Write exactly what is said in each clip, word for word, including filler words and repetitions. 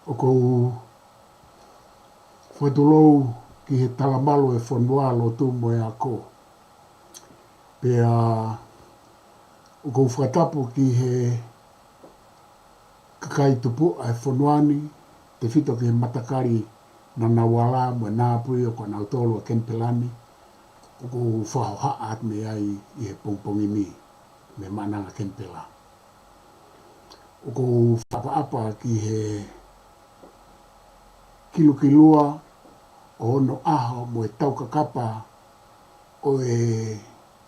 ʻOku ou fakatulou ki he talamalu ʻo e fonua, lotu mo e ako. Pea ʻoku ou fakatapu ki he kakai tupuʻa ʻo e fonua ni, tefito ki he matakali Ngunnawal mo e Ngambri, ʻoku ʻanautolu ʻa Kenipela ni, ʻoku ou fakahohaʻa atu mei ai ʻi he pongipongi ni mei Maʻananga, Kenipela. ʻOku ou fakaʻapaʻapa ki he kilukilua ʻo onoʻaho mo e taukakapa ʻo e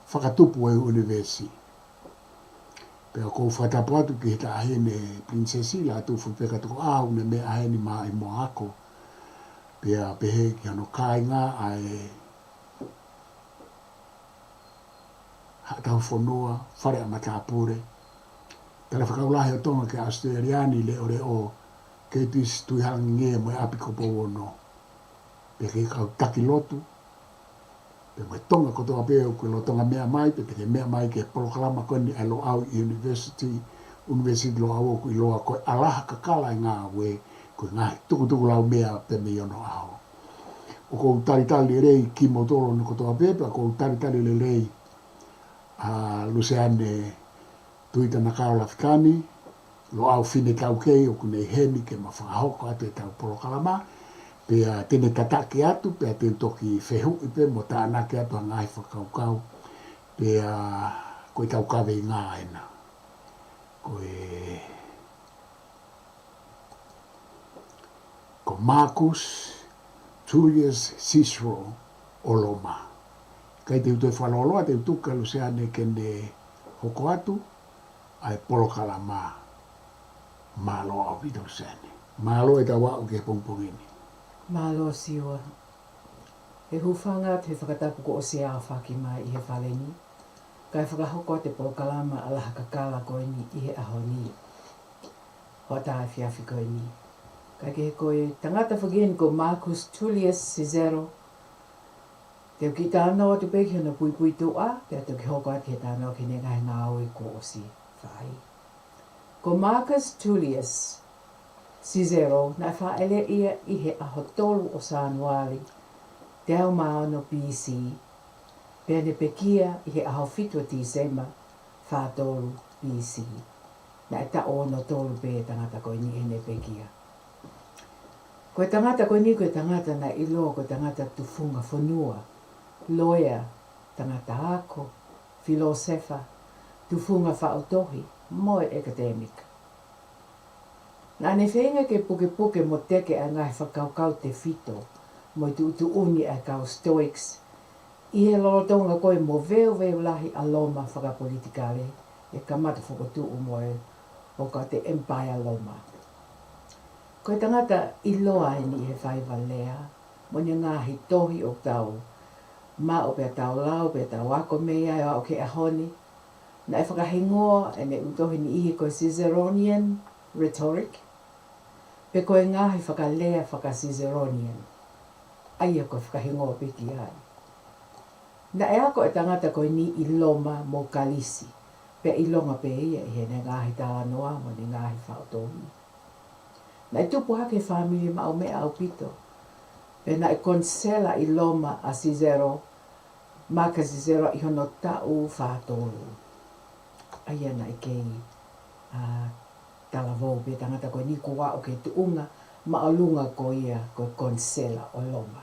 fakatupu ʻo e ʻunivēsi. Pea ʻoku ou fakatapu atu ki he Taʻahine Pilinisesi Lātūfuipeka Tukuʻaho, ʻoku ne meʻa heni maʻa e moa ako. Pea pehē ki hono kāinga ʻa e Haʻa Tauhi Fonua, Fale ʻa Matāpule, Talafekau Lahi ʻo Tonga ki ʻAositelēlia ni, Leʻoleʻo Keitisi Tuʻihalangingie mo e ʻApi ko Pouono. Pea ki he kau taki lotu, pea mo e Tonga kotoa pē ʻoku ke lolotonga meʻa mai, pea te ke meʻa mai ki he polokalama ko eni ʻa e Loʻau University, ʻUnivēsiti Loʻau, ʻoku ʻiloa ko e ʻAlaha Kakala ʻa e Ngāue, ko e ngaahi tukutukulaumea pē mei onoʻaho. ʻOku ou talitali lelei kimoutolu hono kotoa pē, pea ʻoku ou talitali lelei ʻa Luseane Tuita Nakao Lafitani, Loʻau Fine Taukei, ʻoku ne ʻi heni ke ma fakahoko atu ʻetau polokalama, pea te ne tataki atu, pea te u toki fehuʻi pē mo tānaki atu ha ngaahi fakakaukau, pea ko ʻetau kaveinga ena. Ko e, ko Marcus Tullius Cicero ʻo Loma. Kae te u toe fakalōloa, te u tuku kia Luseane ke ne hoko atu ʻa e polokalama. Mālō ʻaupito Luseane. Mālō ʻetau aʻu ki he pongipongi ni. Mālō Siua. He hūfanga atu he fakatapu kuo ʻosi ʻaofaki mai ʻi he fale ni, kae fakahoko atu e polokalama ʻAlaha Kakala ko eni ʻi he ʻaho ni, hoʻatā efiafi ko eni. Kae kehe, ko e tangata foki eni ko Marcus Tullius Cicero, te u kiʻi talanoa atu pē ki hono puipuituʻa, pea toki hoko atu he talanoa ki heʻene ngaahi ngāue kuo ʻosi fai. Ko Marcus Tullius Cicero naʻe fāʻeleʻi ia ʻi he ʻaho tolu ʻo Sānuali, teau mā ono B C, pea ne pekia ʻi he ʻaho fitu ʻo Tīsema, fā tolu B C. Naʻe taʻu ono tolu pē e tangata ko eni heʻene pekia. Ko e tangata ko eni ko e tangata naʻe ʻiloa ko e tangata tufunga fonua, loea, tangata ako, filōsefa, tufunga faʻu tohi, mo e ʻekatēmika. Naʻa ne feinga ke pukepuke mo teke ʻa e ngaahi fakakaukau tefito mo e tuʻutuʻuni ʻa e kau Stoics ʻi he lolotonga ko ē moveuveu lahi ʻa Loma fakapolitikale, ʻi he kamata fokotuʻu mo e hoko atu e Empire Loma. Ko e tangata ʻiloa eni ʻi he faiva lea mo ʻene ngaahi tohi ʻoku tau maʻu pea tau lau pea tau ako mei ai ʻo aʻu ki he ʻaho ni. Naʻe fakahingoa ʻene ʻū tohi niʻihi ko e Ciceronian Rhetoric, pe ko e Ngaahi Fakalea Faka-Ciceronian. ʻA ia ko e fakahingoa pē ki ai. Naʻe ako e tangata ko eni ʻi Loma mo Kalisi, pea ʻilonga pē ia ʻi heʻene ngaahi talanoa mo ʻene ngaahi faʻu tohi. Naʻe tupu hake he fāmili maʻu meʻa ʻaupito, pea naʻe konisela ʻi Loma ʻa Cicero, Marcus Cicero, ʻi hono taʻu fā tolu. ʻA ia naʻe kei, ā, talavou pē tangata ko eni kuo aʻu ki he tuʻunga māʻolunga ko ia ko e konisela ʻo Loma.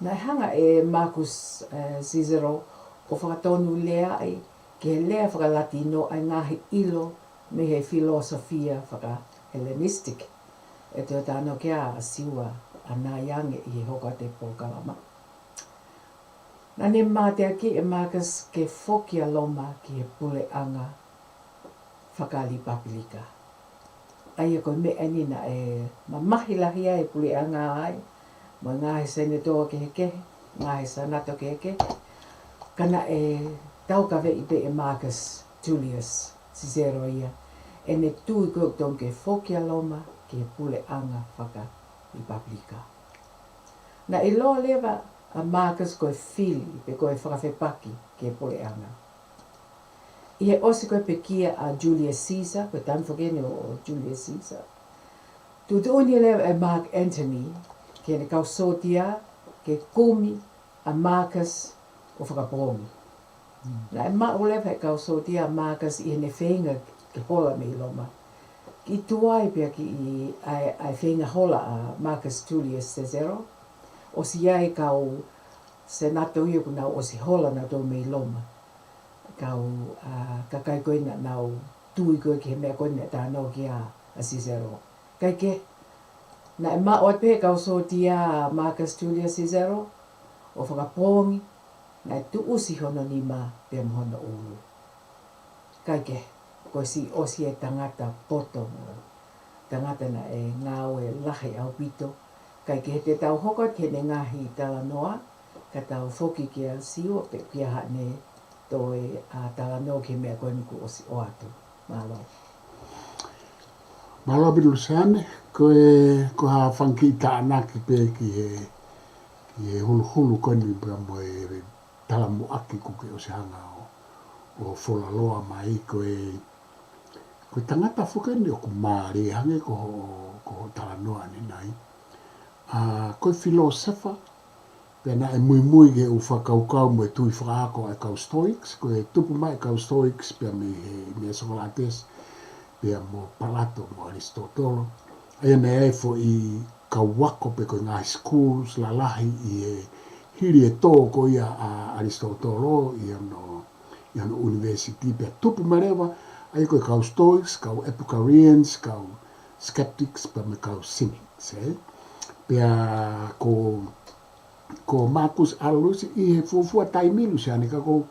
Naʻe hanga ʻe Marcus, ē, Cicero ʻo fakatonuleaʻi ki he lea fakaLatino ʻa e ngaahi ʻilo mei he filōsofia faka-Hellenistic, ʻe toe talanoa ki ai ʻa Siua ʻanai ange ʻi he hoko atu e polokalama. Naʻa ne mateakiʻi ʻe Marcus ke foki ʻa Loma ki he puleʻanga fakalipapilika. ʻA ia ko e meʻa eni naʻe mamahi lahi ai e puleʻanga ai, mo e ngaahi senetō kehekehe, ngaahi sanato kehekehe, ka naʻe taukaveʻi pē ʻe Marcus Tullius Cicero ia ʻene tui ko ē ʻoku totonu ke foki ʻa Loma ki he puleʻanga fakalipapilika. Naʻe ʻiloa leva ʻa Marcus ko e fili pe ko e fakafepaki ki he puleʻanga. ʻI he ʻosi ko ē pekia ʻa Julius Caesar, ko e taimi foki eni ʻo Julius Caesar, Tuʻutuʻuni leva ʻe Mark Antony ki heʻene kau sōtia ke kumi ʻa Marcus ʻo fakapoongi. Naʻe maʻu leva ʻe he kau sōtia ʻa Marcus ʻi heʻene feinga ke hola mei Loma. Kiʻi tuai pea kiʻi ʻa e, ʻa e feinga hola ʻa Marcus Tullius Cicero, ʻosi ʻi ai e kau senato ia kuo nau ʻosi hola nautolu mei Loma. Kau, ʻa, kakai ko ē naʻa nau tui ko ē ki he meʻa ko ē naʻe talanoa ki ai ʻa Cicero. Kae kehe, naʻe maʻu atu pē ʻe he kau sōtia ʻa Marcus Tullius Cicero ʻo fakapoongi, naʻe tuʻusi hono nima pea mo hono ʻulu. Kae kehe, kuo ʻosi, ʻosi e tangata poto mo tangata naʻe ngāue lahi ʻaupito. Kae kehe, te tau hoko atu ki heʻene ngaahi talanoa, ka tau foki kia Siua pe kia haʻane toe, ʻa, talanoa ki he meʻa ko eni kuo ʻosi ʻoatu. Mālō. Mālō ʻaupito Luseane, ko e, ko ha fanga kiʻi tānaki pē ki he, ki he huluhulu ko eni pea mo e talamuʻaki kuo ke ʻosi hanga ʻo, ʻo folaloa mai. Ko e, ko e tangata foki eni ʻoku mālie hangē ko hoʻo, ko hoʻo talanoa ʻanenai. ʻA, ko e filōsefa, pea naʻe muimui ki he ʻū fakakaukau mo e tui fakaako ʻa e kau Stoics, ko e tupu mai e kau Stoics pea mei he, mei a Socrates, pea mo Palato mo Arisitotolo. ʻA ia naʻe ʻi ai e foʻi kau ako pe ko e ngaahi schools lalahi ʻi he hili e tō ko ia ʻa Arisitotolo ʻi hono, ʻi hono university, pea tupu mai leva, ʻa ia ko e kau Stoics, kau Epicureans, kau Skeptics, pea mo e kau Cynics, ē? Pea ko, ko Marcus ʻAlulusi ʻi he fuofua taimi Luseane ka ko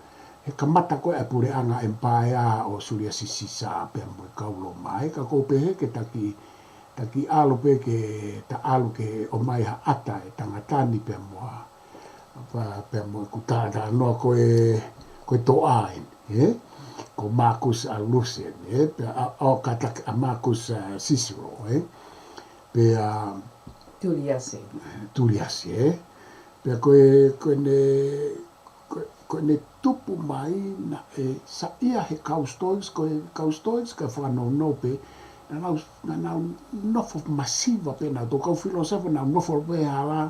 e kamata ko ē ʻa e puleʻanga empire ʻo Suliasi Sisa pea mo e kau Loma, ē? Ka ʻoku ou pehē ke ta kiʻi, ta kiʻi ʻalu pē ke ta ʻalu ke ʻomai ha ʻata e tangata ni pea mo ha, pea, pea mo ʻeku talanoa ko e, ko e toʻa eni, ē? Ko Marcus ʻAlulusi eni, ē? Pea ʻa, ʻo kātaki ʻa Marcus, ʻa, Cicero, ē? Pea Tullius. Tullius, ē? Pea ko e, ko ʻene, ko, ko ʻene tupu mai naʻe saiʻia he kau Stoics, ko e kau Stoics ka fakanounou pē, naʻa nau, naʻa nau nofo masiva pē, naʻa nau tō kau filōsefa, naʻa nau nofo pē hala,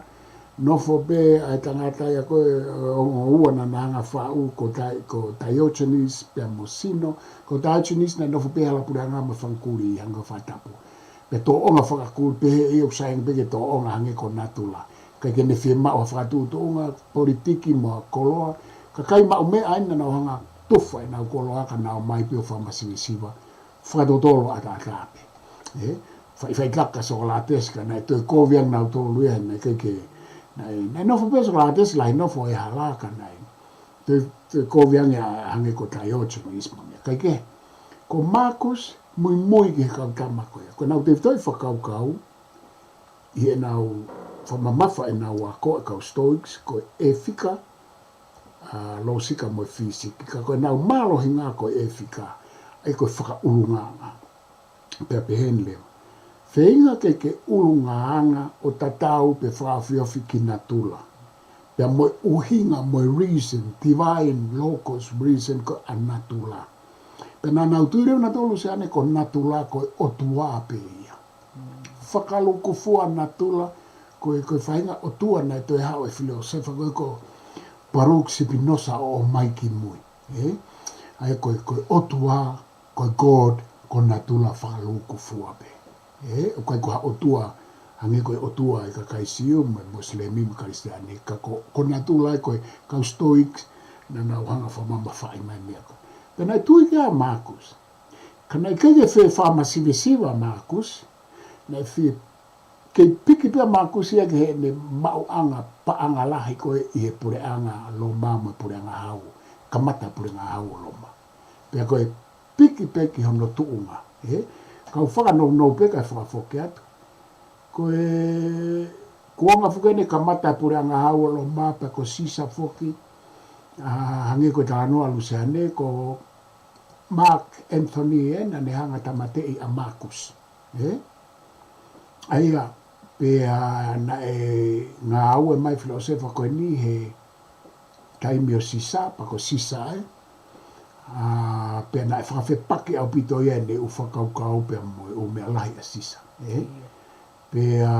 nofo pē ʻa e tangata ia ko e, ʻo, ʻo ua naʻa na hanga faʻu ko Tai-, ko Diogenes pea mo Zeno, ko Diogenes naʻe nofo pē hala puleʻanga mo e fanga kulī hanga fakatapu. Pea tōʻonga fakakuli pē he ʻoku sai ange pē ke tōʻonga hangē ko natula. Kae kehe naʻe fiemaʻu ha fakatuʻutuʻunga politiki mo ha koloa. Kakai maʻu meʻa ʻa ia naʻa nau hanga tufa ʻenau koloa ka nau ō mai pē ʻo fakamasivesiva. Fakatotolo ʻataʻatā pē. Ē? Faʻifaʻitaka Socrates ka naʻe toe kovi ange nautolu ia he naʻe ʻikai ke, naʻe, naʻe nofo pē Socrates lahi nofo he hala ka naʻe toe, toe kovi ange ʻa, hangē ko Diogenes mo e meʻa. Kae kehe, ko Marcus muimui ki he kau tama ko ia. Ko ʻenau tefitoʻi fakakaukau ʻi heʻenau fakamamafa ʻenau ako ʻa e kau Stoics, ko e ʻēfika, ʻa, lōsika mo e fīsiki. Ka ko ʻenau mālohinga ko e ʻēfika, ʻa ia ko e fakaʻulungaanga. Pea pehē ni leva. Feinga ke ke ʻulungaanga ʻo tatau pe fakaofiofi ki natula. Pea mo e ʻuhinga mo e reason, divine logos reason ko e ʻa natula. Pea naʻa nau tui leva nautolu Luseane ko natula ko e ʻotua pē ia. Fakalūkufua natula, ko e, ko e faʻahinga ʻotua naʻe toe haʻu e filōsefa ko ē ko Baruch Spinoza ʻo ʻomai ki mui. Ē? ʻA ia ko e, ko e ʻotua, ko e God, ko natula fakalūkufua pē. Ē? ʻOku ʻikai ko ha ʻotua, hangē ko e ʻotua ʻa e kakai Siu, mo e Mosilemi, mo e Kalisitiane, ka ko, ko natula ē ko e kau Stoics, naʻa nau hanga fakamamafaʻi mai meʻa ko ē. Pea naʻe tui ki ai ʻa Marcus. Ka naʻe ʻikai ke fie fakamasivesiva ʻa Marcus, naʻe fie kei piki pē ʻa Marcus ia ki heʻene maʻuʻanga paʻanga lahi ko ē ʻi he puleʻanga Loma mo e puleʻanga hau, kamata puleʻanga hau ʻo Loma. Pea ko e piki pē ki hono tuʻunga, ē? Kau fakanounou pē kae fakafoki atu. Ko e kuonga foki ʻene kamata puleʻanga hau ʻo Loma pea ko Sisa foki, ʻa, hangē ko e talanoa Luseane, ko Mark Antony ē, naʻa ne hanga tāmateʻi ʻa Marcus. Ē? ʻA ia, pea naʻe ngāue mai filōsefa ko eni he taimi ʻo Sisa, pea ko Sisa ē. ʻA, pea naʻe fakafepaki ʻaupito ia ʻene ʻū fakakaukau pea mo e ʻū meʻa lahi ʻa Sisa. Ē? ʻIo. Pea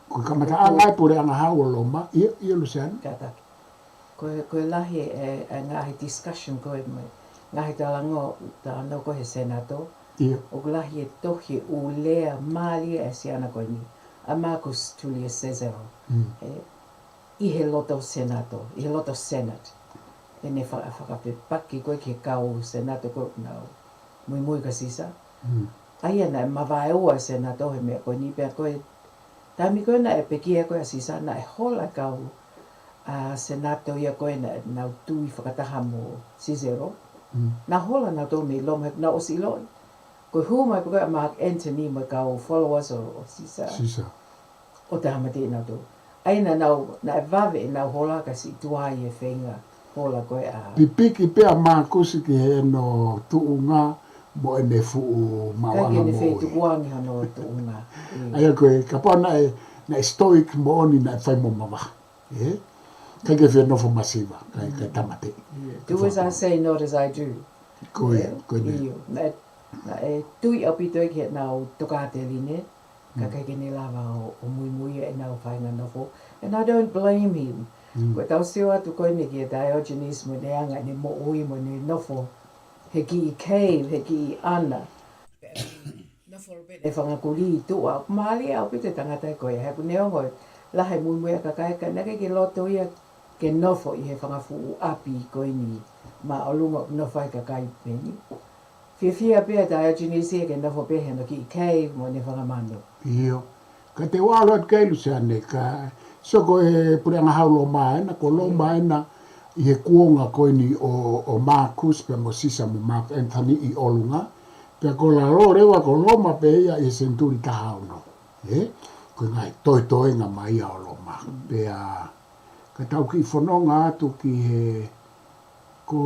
ko e kamataʻanga e puleʻanga hau ʻo Loma, ʻio, ʻio Luseane. Kātaki. Ko e, ko e lahi e, e ngaahi discussion ko e mo e ngaahi talanoa, talanoa ko e he Senato. ʻIo. ʻOku lahi e tohi ʻū lea mālie ʻa e siana ko eni, ʻa Marcus Tullius Cicero. ʻE, ʻi he loto Senato, ʻi he loto Senate. ʻEne fa-, fakafepaki ko e ki he kau Senato ko e ʻoku nau muimui kia Sisa. ʻA ia naʻe mavaeua e Senato he meʻa ko eni pea ko e taimi ko ē naʻe pekia ko ē ʻa Sisa naʻe hola e kau ʻa Senato ia ko ē naʻa nau tui fakataha mo Cicero. Naʻa hola nautolu mei Loma he naʻa nau ʻosi ʻiloʻi ko e hū mai pē ko ē ʻa Mark Antony mo e kau followers ʻo, ʻo Sisa. Sisa. ʻO tāmateʻi nautolu. ʻA ia naʻa nau, naʻe vave ʻenau hola ka siʻi tuai e feinga hola ko ē ʻa. Pipiki pē ʻa Mākusi ki heʻene tuʻunga mo ʻene fuʻu maʻuʻanga moʻui. Kae kene fetukuange hono tuʻunga. ʻA ia ko e, kapau naʻe, naʻe stoic moʻoni naʻe fai mo mavahe. ʻE? Kae ke fie nofo masiva, kae, kae tāmateʻi. Do as I say, not as I do. Ko ia, ko ia. ʻIo, naʻe, naʻe tui ʻaupito ia ki heʻenau tokāteline, ka ʻikai ke ne lava ʻo, ʻo muimui ia ʻenau faʻahinga nofo. And I don't blame him. Ko e tau sio atu ko eni kia Diogenes mo ʻene anga ʻene moʻui mo ʻene nofo he kiʻi cave, he kiʻi ʻana. Nofo pē ʻene fanga kulī ʻi tuʻa, mālie ʻaupito e tangata ko ia, he ʻoku neongo e lahi e muimui ʻa e kakai ka naʻe ʻikai ke loto ia ke nofo ʻi he fanga fuʻu ʻapi ko eni māʻolunga ʻoku nofo ai e kakai pehē ni. Fiefia pē ʻa Diogenes ia ke nofo pē he ʻene kiʻi cave mo ʻene fanga manu. ʻIo. Ka te u ʻalu atu ki ai Luseane, ka sio ko e puleʻanga hau Loma ena, ko Loma ena ʻi he kuonga ko eni ʻo, ʻo Marcus pea mo Sisa mo Mark Antony ʻi ʻolunga, pea ko lalo leva ko Loma pē ia ʻi he senituli taha ono. ʻE? Ko e ngaahi toetoenga mai ia ʻo Loma. Pea ka tau kiʻi fononga atu ki he, ko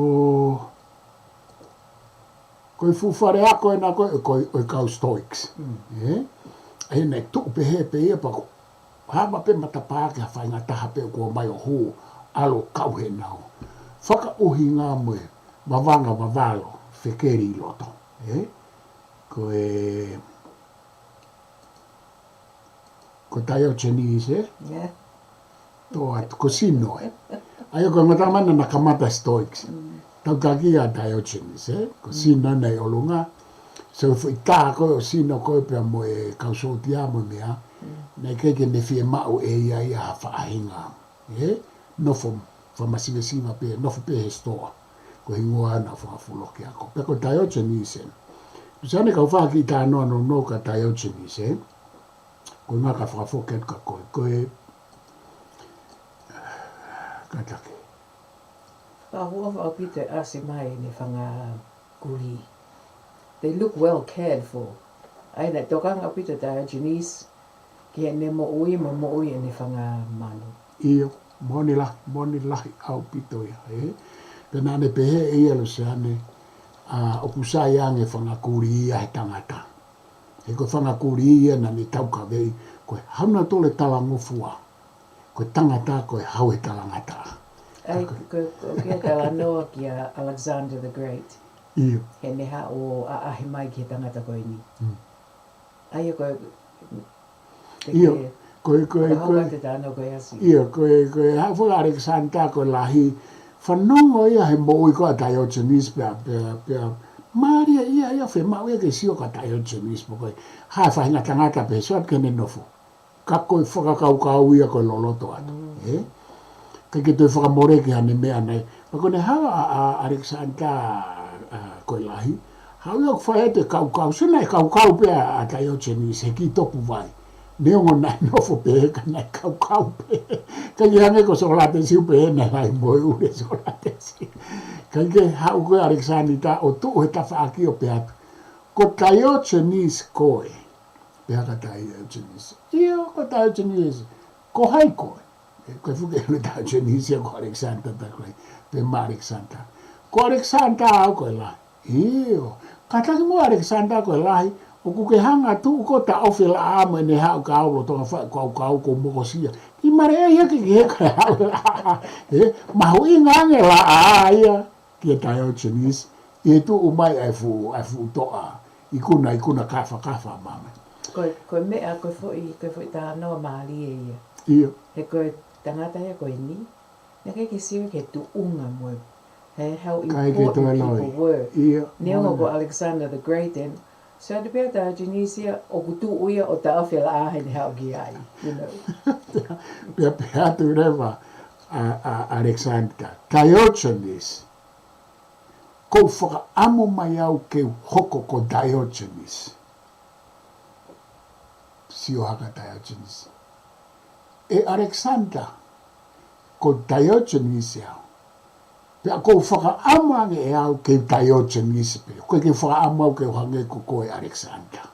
Ko e fuʻu fale ako ena ko e, ko e, ʻo e kau Stoics. ʻE? ʻA ia naʻe tuʻu pehē pē ia pea ko e hā mai pē matapā ki ha faingataʻa pē kuo ō mai ʻo hū, ʻalu ʻo kau heʻenau fakaʻuhinga mo e vavanga vavalo fekeli ʻi loto. ʻE? Ko e Ko Diogenes, ē? Tō atu, ko Sino, ē? ʻA ia ko e ngaahi tama naʻa na kamata Stoics. Tau taki ʻa Diogenes, ē? Ko Sino naʻe ʻi ʻolunga. So e foʻi tā ko ē ʻo Sino ko ē pea mo e kau sōtia mo e meʻa. Naʻe ʻikai ke ne fiemaʻu ʻe ia ia ha faʻahinga. ʻE, nofo fakamasiva pē, nofo pē he sitoa. Ko e hingoa naʻa fakafulo ki ako. Pea ko Diogenes ena. Luseane, kau fakakiʻi talanoa nounou kia Diogenes, ē? Ko e ngaahi ka fakafoki atu kia koe, ko e, kātaki. Fakaʻofoʻofa ʻaupito e ʻasi mai ʻene fanga kulī. They look well cared for. ʻA ia naʻe tokanga ʻaupito Diogenes ki heʻene moʻui mo e moʻui ʻene fanga manu. ʻIo, moʻoni lahi, moʻoni lahi ʻaupito ia, ē? Pea naʻa ne pehē ʻe ia Luseane, ʻa, ʻoku sai ange fanga kulī ia he tangata. He ko e fanga kulī ia naʻa ne taukaveʻi, ko e hau nautolu e talangofua. Ko e tangata ko e hau he talangataʻa. ʻA ia, ko, ko, ko e talanoa kia Alexander the Great. ʻIo. Heʻene haʻu ʻo ʻaʻahi mai ki he tangata ko eni. ʻA ia ko e, ʻio, ko e, ko e, ko e, ko e, ʻio, ko e, ko e haʻu foki ʻa Alexander ko e lahi, fanongo ia he moʻui ko ē ʻa Diogenes pea, pea, pea, mālie ia, ia fiemaʻu ia ke sio kia Diogenes mo ko e hā e faʻahinga tangata pehē, sio atu ki heʻene nofo. Ka ko e fakakaukau ia ko e loloto atu, ē? ʻIkai ke toe fakamoleki haʻane meʻa naʻe. Pea ko ʻene haʻu ʻa, ʻa Alexander, ʻa, ko e lahi. Haʻu ia ʻo fai atu e kaukau, sio naʻe kaukau pē ʻa, ʻa Diogenes he kiʻi topu vai. Neongo naʻe nofo pē ka naʻe kaukau pē. ʻIkai ke hangē ko Socrates pē naʻe lahi mo e ʻū ʻa Socrates. ʻIkai ke haʻu ko ē Alexander ʻo tuʻu he tafaʻaki ʻo pehē atu, ko Diogenes koe. Pehē ʻe Diogenes, ʻio, ko Diogenes, ko hai koe? Ko e fuke ʻulu Diogenes ia ko Alexander the Great, pehē mai Alexander, ko Alexander au ko e lahi. ʻIo, kātaki muʻa Alexander ko e lahi, ʻoku ke hanga ʻo tuʻu koe ʻo taʻofi e laʻā mo ʻene haʻu kia au lolotonga fai e kaukau kuo u mokosia. Kiʻi mālie ia ke ke heka e haʻu e laʻā. Ē, mahuʻinga ange e laʻā ia kia Diogenes, ʻi he tuʻu mai ʻa e fuʻu, ʻa e fuʻu toʻa Ikuna, ikuna kafakafa mame. Ko e, ko e meʻa, ko e foʻi, ko e foʻi talanoa mālie ia. ʻIo. He ko e tangata ia ko eni, naʻe ʻikai ke sio ki he tuʻunga mo e, he, how important people were. ʻIo. Neongo ko Alexander the Great, and so te pea Diogenes ia ʻoku tuʻu ia ʻo taʻofi e laʻā heʻene haʻu ki ai, you know. Pea, pea atu leva ʻa, ʻa Alexander. Diogenes. Kou fakaʻamu mai au ke u hoko ko Diogenes. Sio hake Diogenes. ʻE Alexander, ko Diogenes au. Pea kou fakaʻamu ange ʻe au ke u Diogenes pē. ʻOku ʻikai ke fakaʻamu au ke u hangē ko koe Alexander.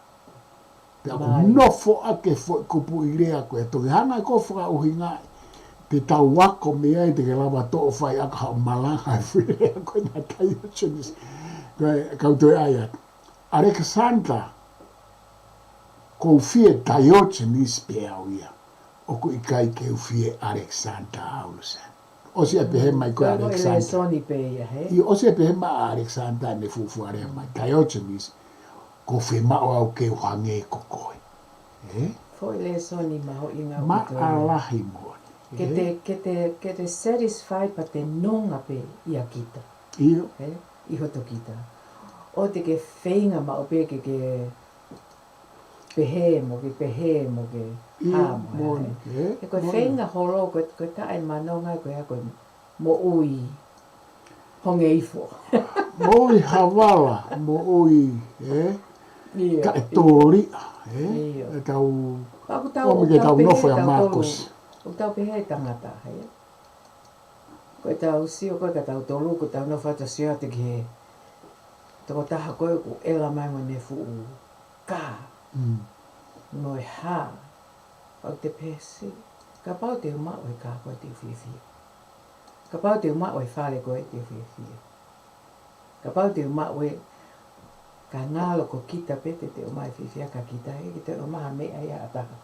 Pea ʻoku nofo ʻa e foʻi kupuʻi lea ko ē. Toki hanga ʻe koe ʻo fakaʻuhingaʻi. Te tau ako mei ai te ke lava toʻo fai ʻaki haʻo malanga e foʻi lea ko ē naʻe Diogenes. Ko e kau toe ʻai atu. Alexander, kou fie Diogenes pē au ia. ʻOku ʻikai ke u fie Alexander au, Luseane. ʻOsi ʻa e pehē mai ko e Alexander. Lēsoni pē ia, he? ʻIo, ʻosi ʻa e pehē mai ʻa Alexander ʻene fuofua lea mai. Diogenes, kou fiemaʻu au ke u hangē ko koe. Ē? Foʻi lēsoni mahuʻinga ʻaupito ia. Maʻalahi moʻoni. Ke te, ke te, ke te satisfy pea te nonga pē ʻia kita. ʻIo. Ē? ʻI hoto kita. ʻOua te ke feinga maʻu pē ke, ke pehē mo ke, pehē mo ke, ʻio, hā mo e moʻoni, hā. Ē? He ko e moʻoni. Feinga holo, ko e, ko e taʻemanonga, ko e hā ko e moʻui honge ifo. Moʻui havala, moʻui, ē? ʻIo, taʻetōliʻa, ē? ʻIo. ʻE tau, pea ʻoku tau, ʻoku tau pehē, ʻoku tau tolu. Ko e tau pehē tangata, ē? Ko e tau sio, ko e ka tau tolu, ko e tau nofo atu sio atu ki he tokotaha ko ē ʻoku ʻela mai mo ʻene fuʻu kā. Mm. Mo e hā. Pau te pehē si. Kapau te u maʻu e kā ko ē te u fiefia. Kapau te u maʻu e fale ko ē te u fiefia. Kapau te u maʻu e, ka ngalo ko kita pē te te ʻomai fiefia ka kita ē, kita ʻomai ha meʻa ia ʻa taha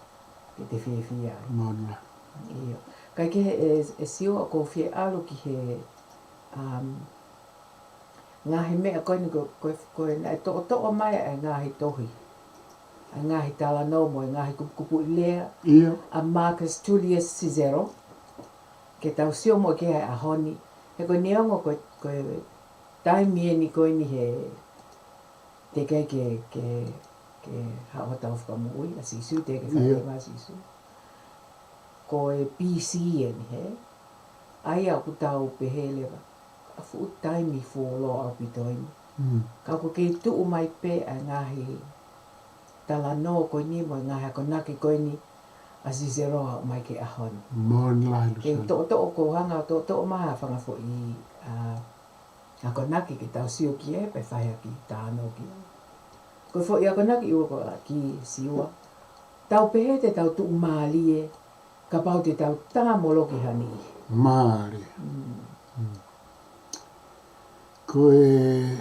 ke te fiefia ai. Moʻoni. ʻIo. Kae kehe ʻe, ʻe sio ʻoku ou fie ʻalu ki he, um, ngaahi meʻa ko eni ko, ko, ko e naʻe toʻotoʻo mai ʻa e ngaahi tohi. ʻA e ngaahi talanoa mo e ngaahi kupukupuʻi lea. ʻIo. ʻA Marcus Tullius Cicero. Ke tau sio mo ke ai ʻaho ni. He ko e neongo ko, ko e taimi eni ko eni he teʻeki ke, ke, ke haʻu hotau Fakamoʻui ʻa Sīsū, teʻeki ke fai ʻIo. Mai ʻa Sīsū. Ko e B C eni he. ʻA ia ʻoku tau pehē leva. ʻA fuʻu taimi fuoloa ʻaupito eni. Mm. Ka ʻoku kei tuʻu mai pē ʻa e ngaahi talanoa ko eni mo e ngaahi akonaki ko eni ʻa Cicero ʻo aʻu mai ki he ʻaho ni. Moʻoni lahi, Luseane. Kei toʻotoʻo ko hanga toʻotoʻo mai ha fanga foʻi, ʻa, akonaki ke tau sio ki ai pea fai ha kiʻi talanoa ki ai. Ko e foʻi akonaki ua ko ē ki Siua. Tau pehē te tau tuʻumālie kapau te tau tāmoloki ha niʻihi. Mālie. Mm. Mm. Ko e,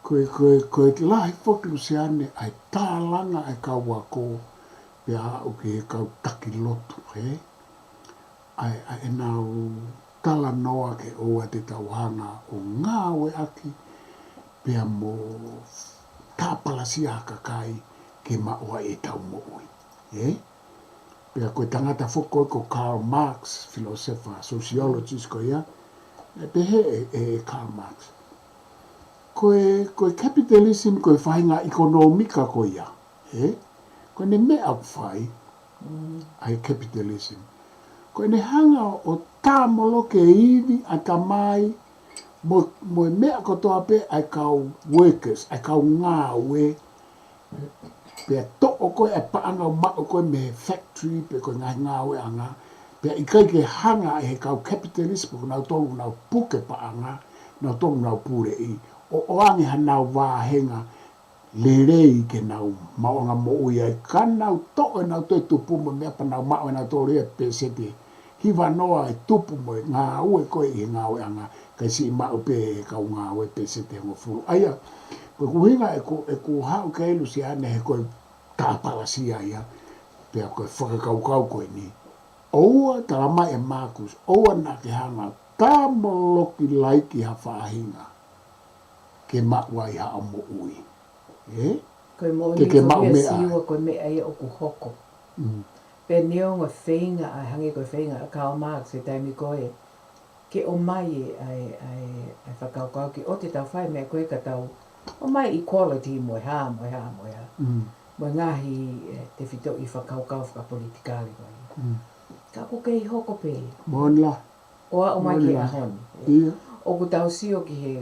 ko e, ko e, ko e lahi foki, Luseane, ʻa e tālanga ʻa e kau ako, pea aʻu ki he kau taki lotu, he? ʻA e, ʻa ʻenau talanoa ke ʻoua te tau hanga ʻo ngāueʻaki, pea mo tāpalasia ha kakai ke maʻu ai ʻetau moʻui, ē? Pea ko e tangata foki ko ē ko Karl Marx, philosopher, sociologist ko ia, ʻe pehē ʻe, ʻe, ʻe Karl Marx. Ko e, ko e capitalism ko e faʻahinga ʻekonōmika ko ia, ē? Ko ʻene meʻa ʻoku fai, Mm. ʻa e capitalism. Ko ʻene hanga ʻo tāmoloki e ivi, ʻatamai, mo, mo e meʻa kotoa pē ʻa e kau workers, ʻa e kau ngāue, pea toʻo ko ē ʻa e paʻanga ʻoku maʻu ko ē mei he factory pe ko e ngaahi ngāueʻanga, pea ʻikai ke hanga ʻe he kau capitalist pe ko nautolu ʻoku nau puke paʻanga, nautolu ʻoku nau puleʻi, ʻo ʻoange hanau vāhenga lelei ke nau maʻuʻanga moʻui ai, ka nau toʻo ʻenau toe tupu mo e meʻa pea nau maʻu ʻenautolu ia peseti hiva noa e tupu mo e ngāue ko ē ʻi he ngāueʻanga, kae siʻi maʻu pē ʻe he kau ngāue peseti hongofulu. ʻA ia, ko e ʻuhinga ʻeku, ʻeku haʻu ki ai, Luseane, he ko e tāpalasia ia, pea ko e fakakaukau ko eni. ʻOua, talamai ʻe Marcus, ʻoua naʻa ke hanga tāmoloki laiki ha faʻahinga. ke maʻu ai haʻo moʻui. Ē? Ko e moʻoni Ke ke maʻu meʻa. Siua ko e meʻa ia ʻoku hoko. Mm. Pea neongo e feinga ʻa e hangē ko e feinga ʻa Karl Marx he taimi ko ē ke ʻomai e, ʻa e, ʻa e, ʻa e fakakaukau ke ʻoua te tau fai meʻa ko ē ka tau ʻomai equality mo e hā, mo e hā, mo e hā. Mm. Mo e ngaahi, ē, tefitoʻi fakakaukau fakapolitikale ko ia. Mm. Ka ʻoku kei hoko pē. Moʻoni lā. ʻO aʻu mai ki he Moʻoni lā. ʻAho ni. ʻIo. ʻOku tau sio ki he,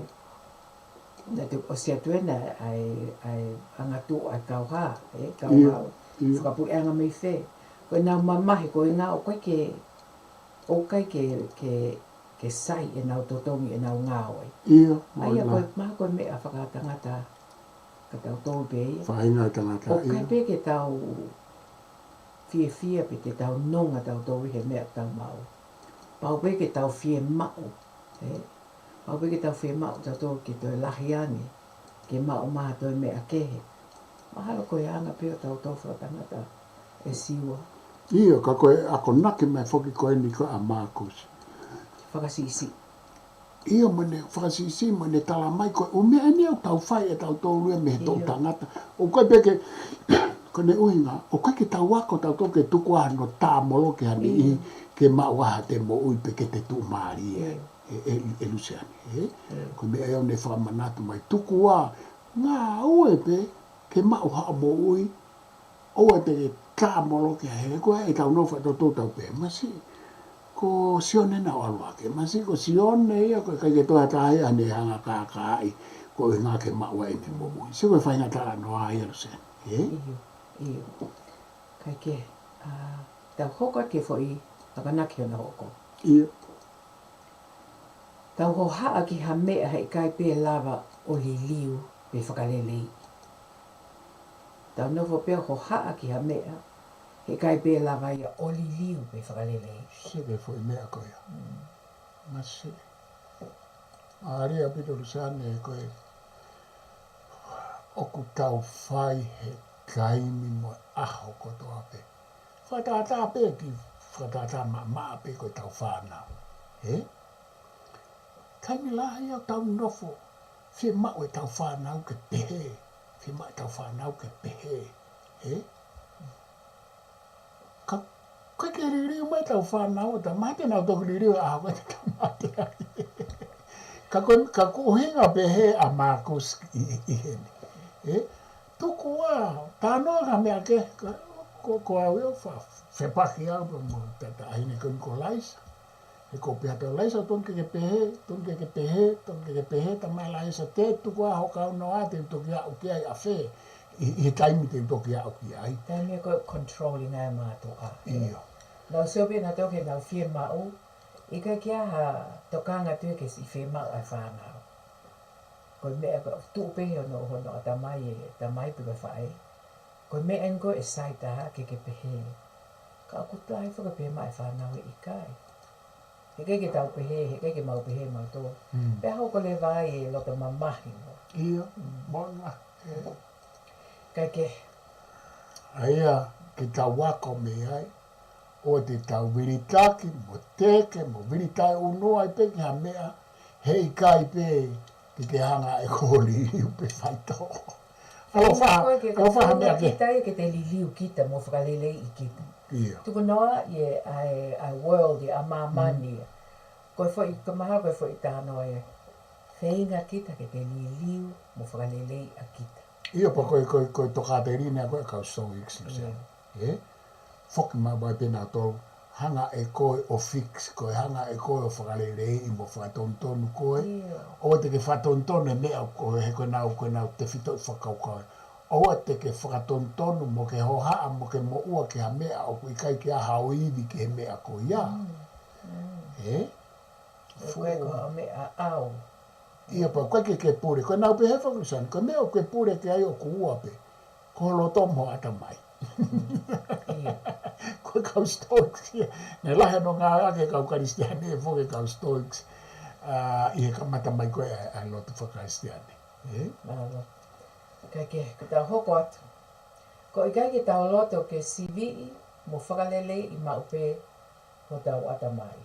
naʻa te ʻosi atu ena ʻa e, ʻa e angatuʻu ʻa e kauhā, ē, kauhā. ʻIo, ʻio. Fakapuleʻanga mei fē. Ko ʻenau mamahi, ko e ngāue ʻoku ʻikai ke, ʻoku ʻikai ke, ke, ke sai ʻenau totongi ʻenau ngāue. ʻIo, ʻA ia moʻoni lā. ko e, mahalo ko e meʻa fakatangata ka tautolu pē ia. Faʻahinga tangata, ʻOku ʻikai ʻio. pē ke tau fiefia pe te tau nonga tautolu he meʻa ʻoku tau maʻu. Pau pē ke tau fiemaʻu, ē? Pau pē ke tau fiemaʻu tautolu ke toe lahi ange, ke maʻu mai ha toe meʻa kehe. Mahalo ko e anga pē ʻo tautolu fakatangata ʻe Siua. ʻIo, ka ko e akonaki mai foki ko eni ko ē ʻa Mākusi. Fakasiʻisiʻi. ʻIo, mo ʻene fakasiʻisiʻi, mo ʻene tala mai ko e ʻū meʻa eni ʻoku tau fai ʻe tautolu ia mei he toʻu ʻIo. tangata. ʻOku ʻikai pē ke, ko ʻene ʻuhinga, ʻoku ʻikai ke tau ako tautolu ke tuku ʻa hono tā moloki ha niʻihi ʻIo. ke maʻu ʻa haʻate moʻui pe ke te tuʻumālie. ʻIo. ʻE, ʻe, ʻe Luseane, ē? ʻIo. Ko e meʻa ia ʻoku ne fakamanatu mai tuku ā ngāue pē ke maʻu haʻo moʻui, ʻoua te ke tā moloki he ko e ʻetau nofo ʻatautolu tau pehē. Masiʻi, ko Sione naʻa ʻalu hake. Masiʻi, ko Sione ia ʻoku ʻikai ke toe ʻi ai ha taha ia ʻe hanga ʻo kākaaʻi ko e ʻuhinga ke maʻu ai ʻene moʻui. Sio ko e faʻahinga talanoa ia Luseane, ē? ʻIo, ʻio. Kae kehe, ʻa, tau hoko atu ki he foʻi akonaki hono hoko. ʻIo. Tau hohaʻa ki ha meʻa heʻikai pē lava ʻo liliu pe fakaleleiʻi. Tau nofo pē ʻo hohaʻa ki ha meʻa heʻikai pē lava ia ʻo liliu pe fakaleleiʻi. Sio ki he foʻi meʻa ko ia. Mm. Masiʻi. Mālie ʻaupito Luseane ko e ʻoku tau fai he taimi mo e ʻaho kotoa pē. Fakatātā pē ki, fakatātā maʻamaʻa pē ko ʻetau fānau. Ē? Taimi lahi ʻoku tau nofo, fiemaʻu ʻetau fānau ke pehē. Fiemaʻu ʻetau fānau ke pehē. Ē? Ka, ʻoku ʻikai ke liliu mai ʻetau fānau, ʻo ta mate nau toki liliu ʻa ko e ta mate ai. Ka ko, ka ko e ʻuhinga pehē ʻa Mākusi ʻi, ʻi, ʻi heni. Ē? Tuku ā, talanoa ki ha meʻa kehe, ka, ko, ko au ia ʻoku fa, fepaki au pē mo tata ʻahine ko Nikolaisa. He ko pē ha tau Laisa tonu ke ke pehē, tonu ke ke pehē, tonu ke ke pehē, talamai ʻe Laisa te tuku ā ho kaunoa te u toki aʻu ki ai ʻafē, ʻi, ʻi he taimi te u toki aʻu ki ai. Taimi ko e controlling ai mātuʻa. ʻIo. Nau sio pē nautolu ke nau fiemaʻu, ʻikai ke ʻi ai ha tokanga atu ia ke siʻi fiemaʻu ʻa e fānau. Ko e meʻa ko e tuʻu pē hono, hono ʻatamai ʻe tamai pe ko e faʻē. Ko e meʻa eni ko e sai taha ke ke pehē. Ka ʻoku totonu ke pehē mai e fānau ʻe ʻikai. Heʻikai ke tau pehē, heʻikai ke mau pehē mautolu. Mm. Pea hoko leva ai e loto mamahi mo. ʻIo, Mm. moʻoni lā. Kae kehe. ʻA ia, ke tau ako mei ai, ʻoua te tau vilitaki, mo teke, mo vilitaki ʻunu ai pē ki ha meʻa, heʻikai pē ke ke hanga ʻe koe ʻo liliu pe faitoʻo. ʻAloʻofa, Ko e ke ʻaloʻofa ha meʻa ke. Kita ia ke te liliu kita mo fakaleleiʻi kita. ʻIo. Tuku noa ia ʻa e, ʻa e world ia, ʻa māmani Mm. ia. Ko e foʻi, ko e mahalo ko e foʻi talanoa ia. Feinga kita ke te liliu mo fakaleleiʻi ʻa kita. ʻIo pea ko e, ko e, ko e tokāteline ko e kau Stoics Luseane. ʻIo. Ē? Foki mai pē nautolu, hanga ʻe koe ʻo fix, ko e hanga ʻe koe ʻo fakaleleiʻi mo fakatonutonu koe. ʻIo. ʻOua te ke fakatonutonu e meʻa ko e he ko e nau, ko e nau tefitoʻi fakakaukau. ʻOua te ke fakatonutonu mo ke hohaʻa mo ke moʻua ki ha meʻa ʻoku ʻikai ke ʻi ai haʻo ivi ki he meʻa ko ia. Mm, mm. Ē? Ko e ko ha meʻa ʻau. ʻIo pea ʻoku ʻikai ke ke pule. Ko e nau pehē foki Luseane, ko e meʻa ʻoku ke pule ki ai ʻoku ua pē. Ko ho loto mo ho ʻatamai. ʻIo. Ko e kau Stoics ia. Naʻe lahi hono ngāueʻaki ʻe he kau Kalisitiane foki e kau Stoics. ʻA, ʻi he kamata mai ko ē ʻa e, ʻa e lotu fakakalisitiane. Ē? Mālō. Kae kehe, ka tau hoko atu. Ko e ʻikai ke tau loto ke siviʻi mo fakaleleiʻi maʻu pē hotau ʻatamai.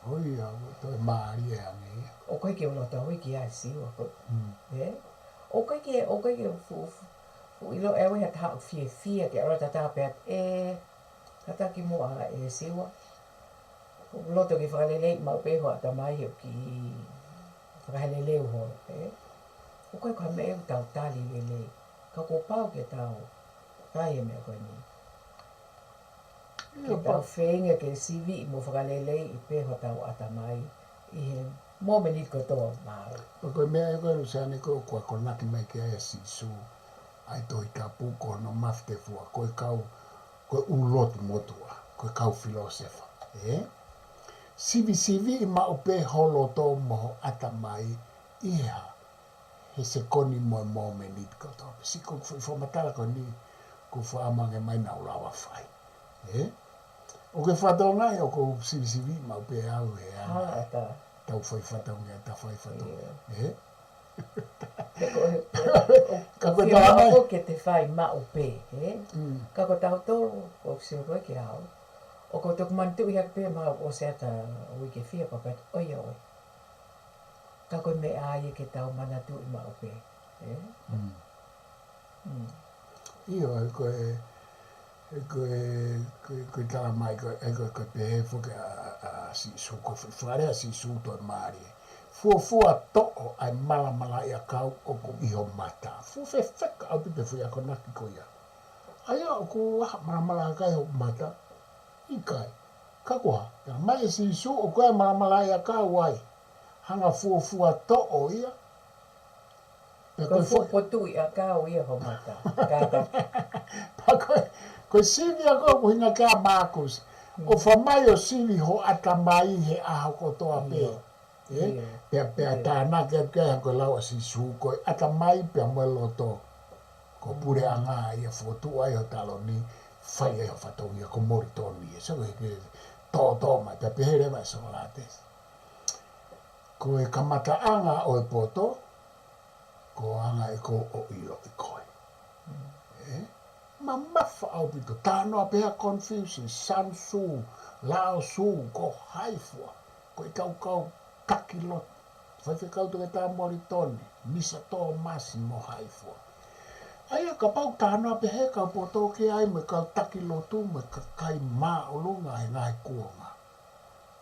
ʻOi, ʻa, ʻoku toe mālie ange ia. ʻOku ʻikai ke u loto au ki ai, Siua, ko. Mm. Ē? ʻOku ʻikai ke, ʻoku ʻikai ke fuʻu, fuʻu, fuʻu ʻilo ʻe au ha taha ʻoku fiefia ke ʻalu atu ʻo tā pē atu, ē, kātaki muʻa ē, Siua. ʻOku ou loto ke fakaleleiʻi maʻu pē ho ʻatamai he ʻoku kiʻi fakaheleleu holo, ē? ʻOku ʻikai ko ha meʻa ʻoku tau tali lelei. Ka kuo pau ke tau fai e meʻa ko eni. Ke tau feinga ke siviʻi mo fakaleleiʻi pē hotau ʻatamai ʻi he mōmeniti kotoa, mālō. Ko e meʻa ē ko ē, Luseane, ko ē ʻoku akonaki mai ki ai ʻa Sīsū, ʻa e Tohi Tapu, ko hono mafutefua, ko e kau, ko e ʻū lotu motuʻa, ko e kau filōsefa, ē? Sivisiviʻi maʻu pē ho loto mo ho ʻatamai ʻi he hā? He sekoni mo e mōmeniti kotoa pē. Siʻi ko e foʻi fakamatala ko eni, ko e fakaʻamange mai naʻa ku lava fai. Ē? ʻOku ke fakatokangaʻi ʻoku ou sivisiviʻi maʻu pē au he anga ʻetau fai fatongia, ʻetau fai fatongia. Ē? He ko e, he, ʻoku fiemaʻu ke te fai maʻu pē, ē? Mm. Ka ko tautolu, ʻoku ou sio ko ē ki ai, ʻoku ou toki manatuʻi hake pē maʻu ʻo se ata uike fiha pea pehē, ʻoiauē. Ka ko e meʻa ia ke tau manatuʻi maʻu pē, ē? Mm. Mm. ʻIo, ʻa ia ko e, ʻa ia ko e, ko e, ko e tala mai ko ē, ʻa ia ko e, ko e pehē foki ʻa, ʻa, ʻa Sīsū, ko e foʻi fakalea ʻa Sīsū toe mālie. Fuofua toʻo ʻa e malamalaʻiʻakau ʻoku ʻi ho mata. Fuʻu fefeka ʻaupito e foʻi akonaki ko ia. ʻA ia ʻoku ʻi ai ha malamalaʻiʻakau ʻi ho mata? ʻIkai. Ka ko e hā? Tala mai ʻe Sīsū ʻoku ʻi ai e malamalaʻiʻakau ai. Hanga fuofua toʻo ia. Pea ko e foʻi, ko e foʻi potuʻi ʻakau ia ho mata. Kātaki. Pea ko e, ko e sivi ia ko ē ʻoku ʻuhinga ki ai ʻa Mākusi. Mm. ʻOfa mai ʻo sivi ho ʻatamai he ʻaho kotoa pē. ʻIo. Ē? ʻIo. Pea, pea tānaki atu ki ai hangē ko e lau ʻa Sīsū, ko e ʻatamai pea mo e loto. Ko e puleʻanga ia ʻoku fokotuʻu ai ho taloni, fai ai ho fatongia, ko Molitoni ē. So, ē, ē, tōtō mai, pea pehē leva ʻe Sōlātesi. Ko e kamataʻanga ʻo e poto, ko e anga ē ʻoku ou ʻiloʻi koe. Mm. Ē? Mamafa ʻaupito, talanoa pē ʻa Confucius, Sun Tzu, Lao Tzu, ko hai fua, ko e kau kau taki lotu, faifekau Toketā Molitoni, Misa Tōmasi mo hai fua. ʻA ia kapau talanoa pē he kau poto ki ai mo e kau taki lotu mo e kakai māʻolunga he ngaahi kuonga.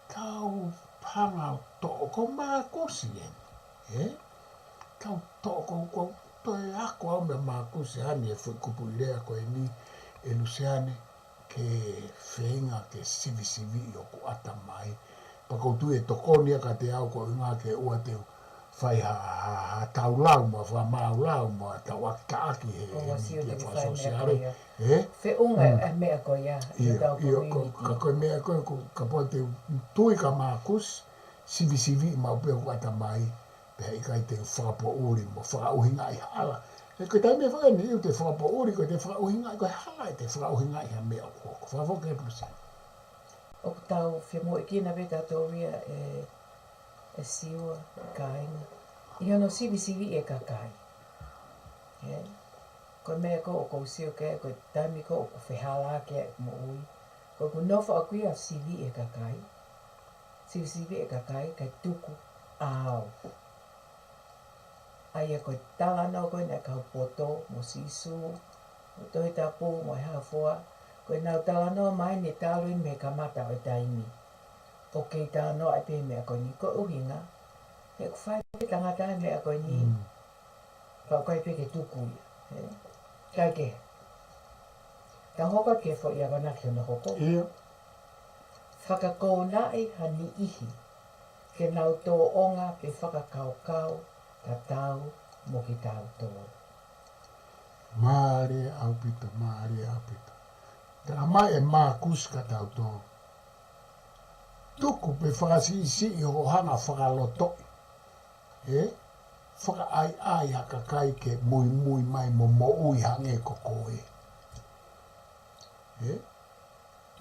Tau hanga ʻo toʻo ko Mākusi eni, ē? Tau toʻo ko, ko, toe ako au meia Mākusi ʻa eni e foʻi kupuʻi lea ko eni ē Luseane, ke feinga ke sivisiviʻi hoku ʻatamai. Pea ʻoku ou tui ʻe tokoni ia kiate au koeʻuhinga ke ʻoua te u fai ha, ha, ha taulau mo ha fakamāulau mo ha tauʻaki taʻaki he, ʻo he mītia fakasōsiale. Ē? Feʻunga ʻa e meʻa ko ia ʻi hotau community. ʻIo, ʻio, ka ko e meʻa ko ē, ko, kapau te u tui kia Mākusi, sivisiviʻi maʻu pē hoku ʻatamai, pea ʻikai te u fakapoʻuli mo fakaʻuhingaʻi hala. He ko e taimi ʻe fai eni ʻoku te fakapoʻuli, ko e te fakaʻuhingaʻi, ko e hala ʻete fakaʻuhingaʻi ha meʻa ʻoku hoko. Fakafoki atu Luseane. ʻOku tau femoʻuekina pē tautolu ia ē, ʻe Siua, kāinga, ʻi hono sivisiviʻi e kakai. Ē? Ko e meʻa ko ē ʻoku ou sio ki ai, ko e taimi ko ē ʻoku fehālaaki ai ʻeku moʻui, ko ʻeku nofo ʻaʻaku ia ʻo siviʻi e kakai. Sivisiviʻi e kakai, kae tuku ʻa au. ʻA ia ko e talanoa ko ē naʻe kau poto mo Sīsū, mo e Tohi Tapu, mo e hā fua, ko ʻenau talanoa mai eni talu eni mei he kamata ʻo e taimi. ʻOku kei talanoa ai pē meʻa ko eni, ko e ʻuhinga he ʻoku fai pē tangata e meʻa ko eni. Mm. Pea ʻoku ʻikai pē ke tuku ia. Ē? Kae kehe, tau hoko atu ki he foʻi akonaki hono hoko. ʻIo. Fakakounaʻi ha niʻihi ke nau tōʻonga pe fakakaukau tatau mo kitautolu. Mālie ʻaupito, mālie ʻaupito. Tala mai ʻe Mākusi kia tautolu, tuku pe fakasiʻisiʻi hoʻo hanga ʻo fakalotoʻi, ē? Fakaʻaiʻai ha kakai ke muimui mai mo moʻui hangē ko koe. Ē?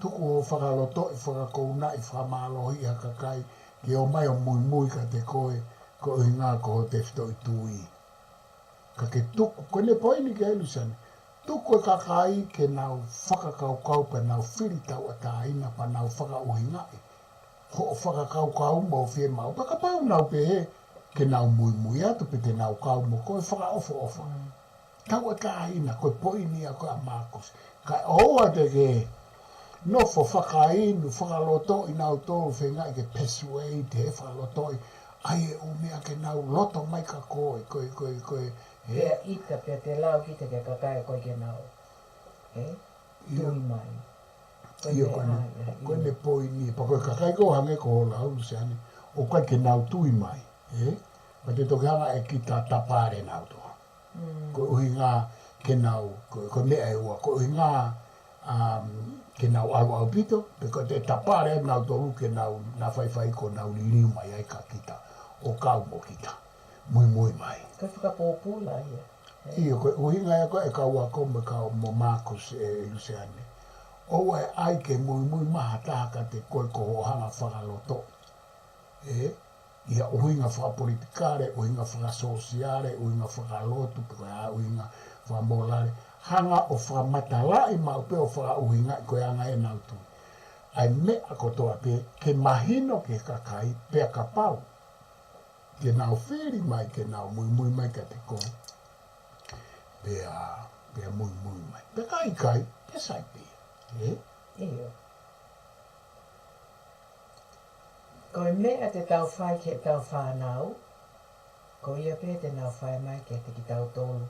Tuku hoʻo fakalotoʻi, fakakounaʻi, fakamālohiʻi ha kakai ke ō mai ʻo muimui kiate koe, koeʻuhinga ko ho tefitoʻi tui. Ka ke tuku, ko ʻene poini ki ai Luseane, tuku e kakai ke nau fakakaukau pea nau fili tauʻatāina pea nau fakaʻuhingaʻi. hoʻo fakakaukau mo fiemaʻu. Pea kapau nau pehē ke nau muimui atu pe te nau kau mo koe, fakaʻofoʻofa. Tauʻatāina, ko e poini ia ko ē ʻa Mākusi. Kae ʻoua te ke nofo fakainu, fakalotoʻi nautolu, feingaʻi ke persuade, he fakalotoʻi ai e ʻū meʻa ke nau loto mai kia koe, koe, koe, koe, ē? Pea ʻita, pea te lau kita ki he kakai ko ē ke nau, ē? ʻIo. Tui mai. Ko e meʻa ia, ko e meʻa poini. Pea ko e kakai ko ē hangē ko hoʻo lau, Luseane, ʻoku ʻikai ke nau tui mai, ē? Pea te toki hanga ʻe kita ʻo tapale nautolu. Ko e ʻuhinga ke nau, ko, ko e meʻa ʻe ua, ko e ʻuhinga, um, ke nau ʻalu ʻaupito, pe ko e te tapale nautolu ke nau, na faifai ko nau liliu mai ai kia kita, ʻo kau mo kita, muimui mai. Ko e fakapōpula ia. ʻIo, ko e ʻuhinga ia ko ē kau ako mo e kau mo Mākusi, ē, Luseane. ʻOua ʻe ʻai ke muimui mai ha taha kiate koe ko hoʻo hanga fakalotoʻi, ē? ʻI ha ʻuhinga fakapolitikale, ʻuhinga fakasōsiale, ʻuhinga fakalotu, pe ko e hā ʻuhinga fakamōlale. Hanga ʻo fakamatalaʻi maʻu pē ʻo fakaʻuhingaʻi ko e anga ʻenau tui. ʻA e meʻa kotoa pē ke mahino ki he kakai, pea kapau ke nau fili mai ke nau muimui mai kiate koe, pea, pea muimui mai. Pea ka ʻikai, pea sai pē ia. Ē? ʻIo. Ko e meʻa te tau fai ki heʻetau fānau, ko ia pē te nau fai mai kiate kitautolu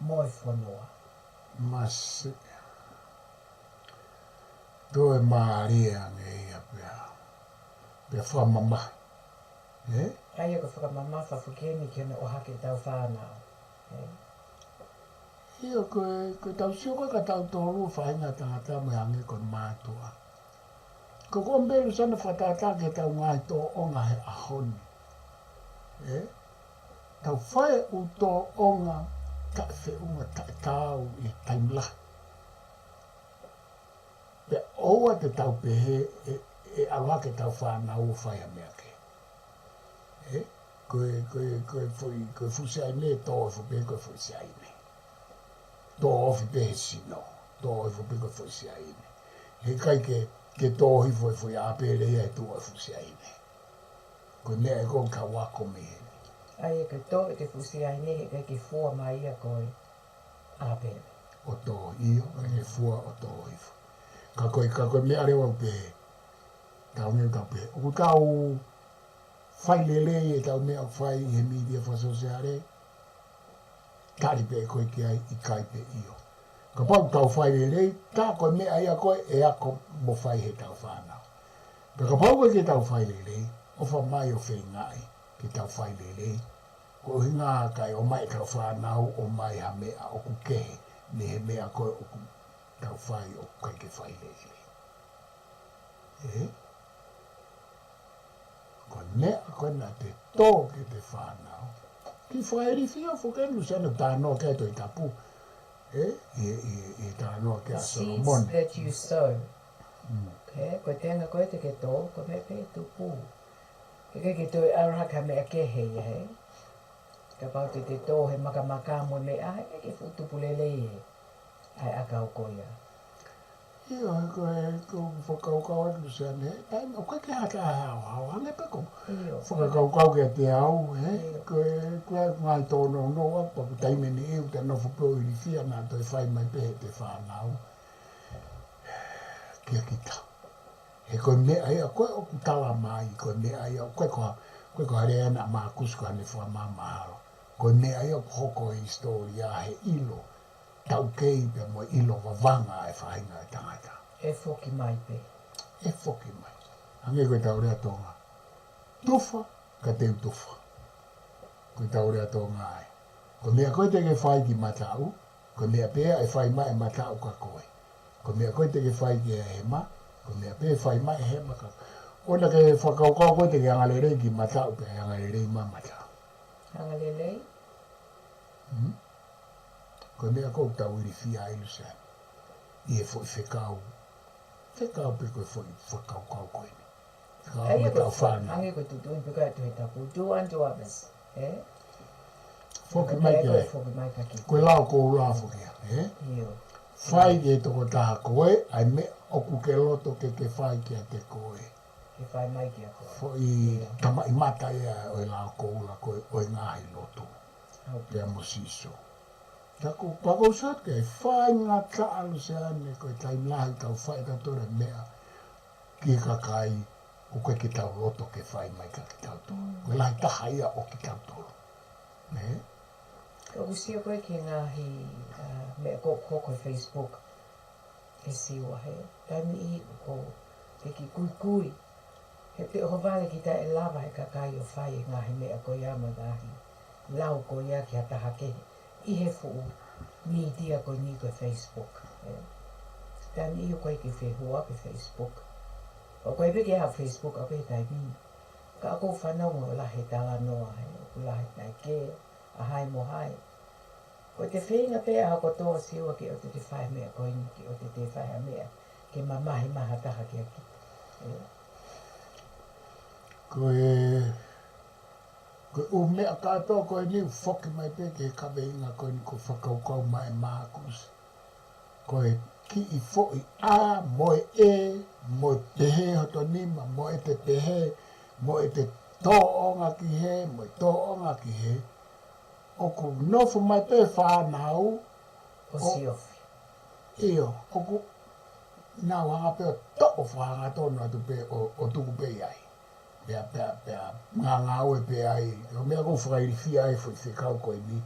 mo e fonua. Māsiʻi. Toe mālie ange ia pea, pea fakamamahi. Ē? ʻA ia ko e fakamamafa foki eni ki hono ʻohake ʻetau fānau. Ē? ʻIo, ko e, ko ʻetau sio ko ē kia tautolu faʻahinga tangata mo e hangē ko e mātuʻa. Ko e kole pē, Luseane, fakatātā ki heʻetau ngaahi tōʻonga he ʻaho ni. Ē? Tau fai e ʻū tōʻonga taʻefeʻunga, taʻetaau ʻi he taimi lahi. Pea ʻoua te tau pehē ʻe, ʻe ʻalu hake ʻetau fānau ʻo fai ha meʻa kehe. Ē? Ko e, ko e, ko e foʻi, ko e fuʻu siaine, tō hifo pē ko e foʻi siaine. Tō ofi pē he sino, tō hifo pē ko e foʻi siaine. Heʻikai ke, ke tō hifo e foʻi ʻāpele ia he tuʻu ʻa e fuʻu siaine. Ko e meʻa ia ʻoku tau ako mei heni. ʻA ia ke tō ʻete fuʻu siaine, heʻikai ke fua mai ia ko e ʻāpele. ʻO tō, ʻio, ʻa ia ke fua ʻo tō hifo. Ka ko e, ka ko e meʻa leva ʻoku pehē, tau ngeu tau pehē, ʻoku tau fai lelei ʻetau meʻa ʻoku fai ʻi he mītia fakasōsiale? Tali pē koe ki ai, ʻikai pe ʻio. Kapau ʻoku tau fai lelei, tā ko e meʻa ia ko ē ʻe ako mo fai heʻetau fānau. Pea kapau ʻoku ʻikai ke tau fai lelei, ʻofa mai ʻo feingaʻi ke tau fai lelei. Ko e ʻuhinga kae ʻomai ʻetau fānau ʻo ʻomai ha meʻa ʻoku kehe mei he meʻa ko ē ʻoku tau fai ʻoku ʻikai ke fai lelei. Ē? Ko e meʻa ko ē naʻa te tō ki heʻete fānau. Kiʻi fakailifia foki eni, Luseane, talanoa ki ai e Tohi Tapu. Ē? ʻI, ʻi, ʻi he talanoa ki ai ʻa Solomone. The seeds that you sow. Mm. Ē? Ko e tenga ko ē te ke tō, ko e meʻa pē ʻe tupu. Heʻikai ke toe ʻalu hake ha meʻa kehe ia, ē? Kapau te te tō he makamaka mo e meʻa, heʻikai ke fuʻu tupu lelei ʻa e ʻakau ko ia. ʻIo, he ko e, ko e fakakaukau atu, Luseane, he taimi ʻoku ʻikai ke hata ha haohaoa, hangē pē ko e fakakaukau kiate au, ē? ʻIo. Ko e, ko e ngaahi tōnounou ʻaku, pea ko e taimi ʻe niʻihi ʻoku te nofo pē ʻo ilifia naʻa toe fai mai pē heʻete fānau kia kita. He ko e meʻa ia ko ē ʻoku tala mai, ko e meʻa ia ko ē ko ha, ko e ko ha lea ena ʻa Mākusi ko ʻene fakamāmahalo. Ko e meʻa ia ʻoku hoko he hisitōlia he ʻilo taukei pea mo e ʻilo vavanga ʻa e faʻahinga ʻo e tangata. ʻE foki mai pē. ʻE foki mai. Hangē ko ʻetau lea Tonga. Tufa, ka te u tufa. Ko ʻetau lea Tonga ai. Ko e meʻa ko ē te ke fai ki mataʻu, ko e meʻa pē ia ʻe fai mai ʻe mataʻu kia koe. Ko e meʻa ko ē te ke fai ki he hema, ko e meʻa pē ʻe fai mai ʻe hema kia koe. ʻOua naʻa ke fakakaukau ko ē te ke angalelei ki mataʻu pea ʻe angalelei mai mataʻu. Angalelei? Hmm? Ko e meʻa ʻoku tau ilifia ai, Luseane. ʻI he foʻi fekau. Fekau pē ko e foʻi fakakaukau ko eni. Ka ʻa ia ko e fānau. Hangē ko e tuʻutuʻuni pē ko ē ʻa e Tohi Tapu, do unto others, ē? Foki mai kia koe, foki mai kia kita. Ko e lao koula foki ia, ē? ʻIo. Fai ki he tokotaha ko ē ʻa e meʻa ʻoku ke loto ke ke fai kiate koe. Ke fai mai kia koe. Foʻi tamaʻimata ia ʻo e lao koula ko ē ʻo e ngaahi lotu. Pea mo Sīsū. Taku pakousat ke faingataʻa Luseane ko e taimi lahi tau fai ʻe tautolu e meʻa ki he kakai ʻoku ʻikai ke tau loto ke fai mai kia kitautolu. Ko e lahi taha ia ʻo kitautolu. Nē? ʻOku sio koe ki he ngaahi meʻa ko ē ʻoku hoko he Facebook. ʻE Siua he taimi ʻi ʻoku ke kiʻi kuikui. He pe ʻoho vale kita ʻe lava he kakai ʻo fai e ngaahi meʻa ko ia mo e ngaahi lau ko ia ki ha taha kehe ʻi he fuʻu mītia ko eni ko e Facebook. Taimi ʻi ʻoku ʻikai ke fehua pe Facebook. ʻOku ʻikai pē ke ʻi ai ha Facebook ʻaʻaku he taimi ni. Ka ʻoku ou fanongo ʻoku lahi e talanoa he ʻoku lahi naʻe kē ʻa hai mo hai. Ko e te feinga pē ʻa kotoa Siua ke ʻoua te te fai meʻa ko eni, ke ʻoua te te fai ha meʻa ke mamahi mai ha taha kia kita. Ko e, ko e ʻū meʻa kātoa ko eni ʻoku foki mai pē ki he kaveinga ko eni ko e fakakaukau mai ʻe Mākusi. Ko e kiʻi foʻi ʻā, mo e ʻē, mo e pehē hoto nima, mo e te pehē, mo e te tōʻonga ki hē, mo e tōʻonga ki hē. ʻOku nofo mai pē fānau. ʻO siofi. ʻIo, ʻoku nau hanga pē ʻo toʻo fakahangatonu atu pē ʻo, ʻo tuku pē ʻi ai. Pea, pea, pea, ngāngāue pē ai, ʻo meʻa ʻoku fakailifia ai foʻi fekau ko eni,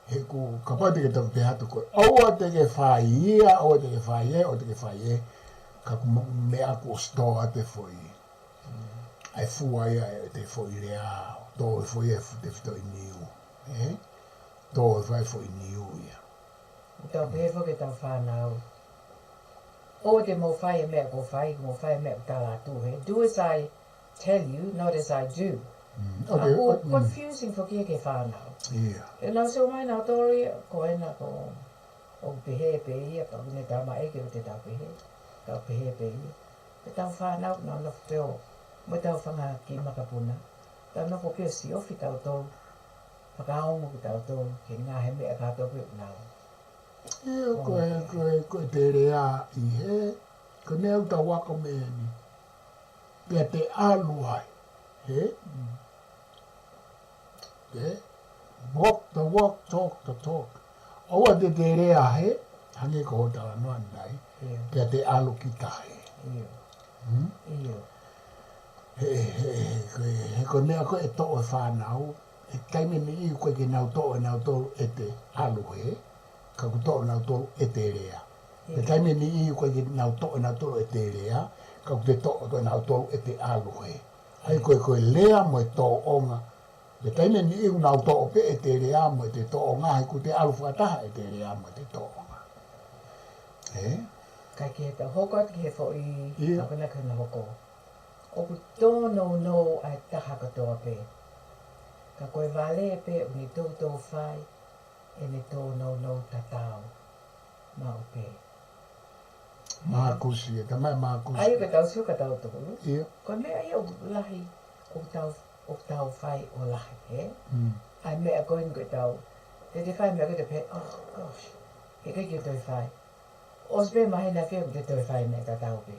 he ʻoku kapau te ke toki pehē atu ko ē, ʻoua te ke fai ia, ʻoua te ke fai ē, ʻoua te ke fai ē, ka ʻoku mo-, meʻa ʻoku ʻosi tō atu e foʻi. ʻA e fua ia ʻe te foʻi lea, tō e foʻi e fu-, te fito ʻi niu, ē? Tō e fai foʻi niu ia. Tau pehē foki e tau fānau. ʻOua te mou fai e meʻa ʻoku ou fai, mou fai e meʻa ʻoku tala atu he. Do as I tell you, not as I do. ʻOku confusing foki ki he fānau. ʻE nau sio mai nautolu ia, ko ena ko ʻoku pehē pē ia, ka ʻoku ne tamaʻi ke ʻoua te tau pehē, ka ʻoku pehē pē ia. Pea tau fānau, nau nofo pē ʻo, mo tau fanga kiʻi makapuna. Tau nofo pē ʻo siofi tautolu, fakaongo kitautolu, ki he ngaahi meʻa kātoa pē ʻoku nau. ʻIo, ko e, ko e, ko e te lea ʻi hē, ko e meʻa ʻoku tau ako mei heni. Pea te ʻalu ai, hē? Ē? Walk the walk, talk the talk. ʻOua te te lea hē, hangē ko hoʻo talanoa ʻanenai, pea te ʻalu kita hē. ʻIo. He, he, he, he, he ko e meʻa ko ē ʻe toʻo e fānau, he taimi ni ʻoku ʻikai ke nau toʻo ʻe nautolu e te ʻalu hē, ka ʻoku toʻo nautolu e te lea. He taimi ni ʻoku ʻikai ke nau toʻo ʻe nautolu e te lea, ka ʻoku te toʻo ʻe nautolu e te ʻalu hē. ʻA ia ko e, ko e lea mo e tōʻonga. He taimi ni ʻoku nau toʻo pē e te lea mo e te tōʻonga, he ʻoku te ʻalu fakataha e te lea mo e te tōʻonga. Ē? Kae kehe tau hoko atu ki he foʻi, ʻio, kapena ka na hoko. ʻOku tōnounou ʻa e taha kotoa pē. Ka ko e vale pē ʻoku ne toutou fai ʻene tōnounou tatau maʻu pē. Mākusi, e tamaʻi Mākusi. ʻA ia ko e tau sio kia tautolu. ʻIo. Ko e meʻa ia ʻoku lahi, ʻoku tau, ʻoku tau fai ʻo lahi, ē? ʻA e meʻa ko eni ko e tau. Te te fai meʻa ko e te pehē, oh gosh, he ʻikai ke toe fai. ʻOsi pē mahina ke te toe fai meʻa tatau pē.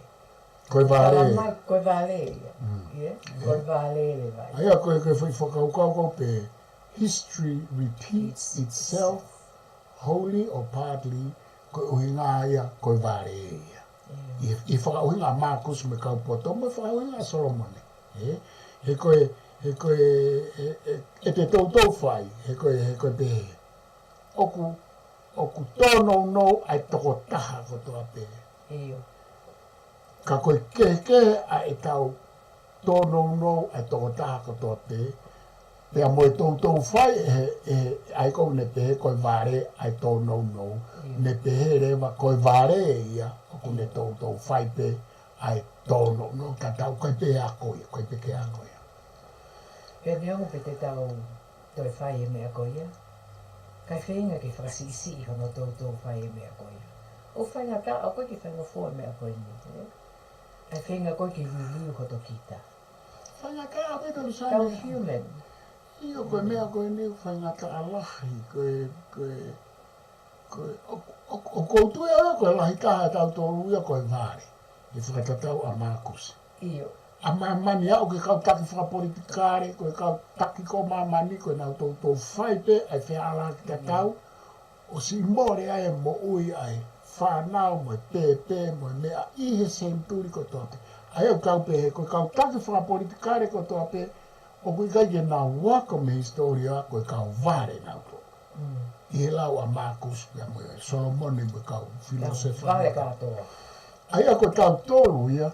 Ko e vale. Tala mai, ko e vale ia. ʻIo, ko e vale leva ia. ʻA ia ko e, ko e foʻi fakakaukau ko ē pē, history repeats itself, wholly or partly, ko e ʻuhinga ia, ko e vale ia. ʻI, ʻi he fakaʻuhinga ʻa Mākusi mo e kau poto, mo e fakaʻuhinga ʻa Solomone. Ē? He ko e, he ko e, ʻe, ʻe, ʻe te toutou fai, he ko e, he ko e pehē. ʻOku, ʻoku tōnounou ʻa e tokotaha kotoa pē. ʻIo. Ka ko e kehekehe ʻa e tau tōnounou ʻa e tokotaha kotoa pē, pea mo e toutou fai ʻe he, ʻe he, ʻa ia ʻoku ne pehē ko e vale ʻa e tōnounou, ne pehē leva ko e vale ia, ʻoku ne toutou fai pē ʻa e tōnounou, ka tau ʻikai pē ako ia, ʻikai pē ke ako ia. Pea neongo pē te tau toe fai e meʻa ko ia. Kae feinga ke fakasiʻisiʻi hono toutou fai e meʻa ko ia. ʻOku faingataʻa, ʻoku ʻikai ke faingofua e meʻa ko eni, ē? Kae feinga ko ē ke liliu hoto kita. Faingataʻa pē ka Luseane. Tau human. ʻIo, ko e meʻa ko eni ʻoku faingataʻa lahi, ko e, ko e, ko e, ʻo, ʻo, ʻoku ou tui au ia ko e lahi taha ʻa tautolu ia ko e vale. ʻI he fakatatau ʻa Mākusi. ʻIo. ʻa māmani, aʻu ki he kau taki fakapolitikale, ko e kau taki ko māmani, ko ʻenau toutou fai pē ʻa e fehālaaki tatau, ʻo siʻi mole ai e moʻui ʻa e fānau mo e pēpē mo e meʻa ʻi he senituli kotoa pē. ʻA ia ʻoku tau pehē, ko e kau taki fakapolitikale kotoa pē, ʻoku ʻikai ke nau ako mei he hisitōlia, ko e kau vale nautolu. ʻI he lau ʻa Mākusi pea mo Solomone mo e kau filōsefa. Vale kātoa. ʻA ia ko tautolu ia,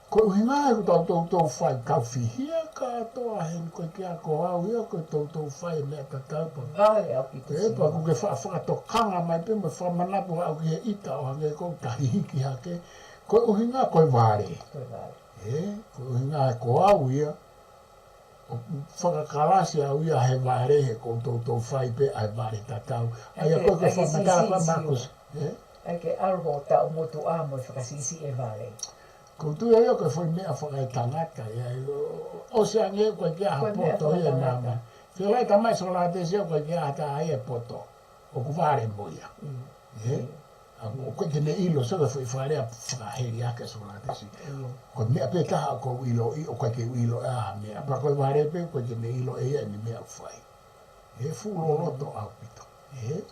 ko e ʻuhinga ia ʻoku tau toutou fai, kau fihia kātoa heni, ko e kia ko au ia, ko e toutou fai e meʻa tatau pē. Vale ʻaupito. Pea ʻoku ke fa-, fakatokanga mai pē mo fakamanatu aʻu ki he ʻita ʻo hangē ko ʻeta hihiki hake. Ko e ʻuhinga ko e vale. Ko e vale. Ē, ko e ʻuhinga ko au ia, ʻoku fakakalasi au ia he vale, he ʻoku ou toutou fai pē ʻa e vale tatau. ʻA ia ko e fakamatala ko ē Mākusi. Ē? ʻAi ke ʻalu hoʻo taʻu motuʻa mo e fakasiʻisiʻi e vale. ʻOku ou tui au ia ko e foʻi meʻa fakaetangata ia, ʻo, ʻosi ange ko e kia ha poto ia e māmani. Fēlai tamai Solatesi ko e kia ha taha ia e poto. ʻOku vale mo ia. Ē? ʻA, ʻoku ʻikai ke ne ʻilo, so ka foʻi fakalea fakaheliaki ʻa Solatesi. Ko e meʻa pē taha ʻoku ou ʻiloʻi, ʻoku ʻikai ke u ʻilo ʻe au ha meʻa. Pea ko e vale pē, ʻoku ʻikai ke ne ʻilo ʻe ia ʻene meʻa ʻoku fai. Ē, fuʻu loloto ʻaupito. Ē?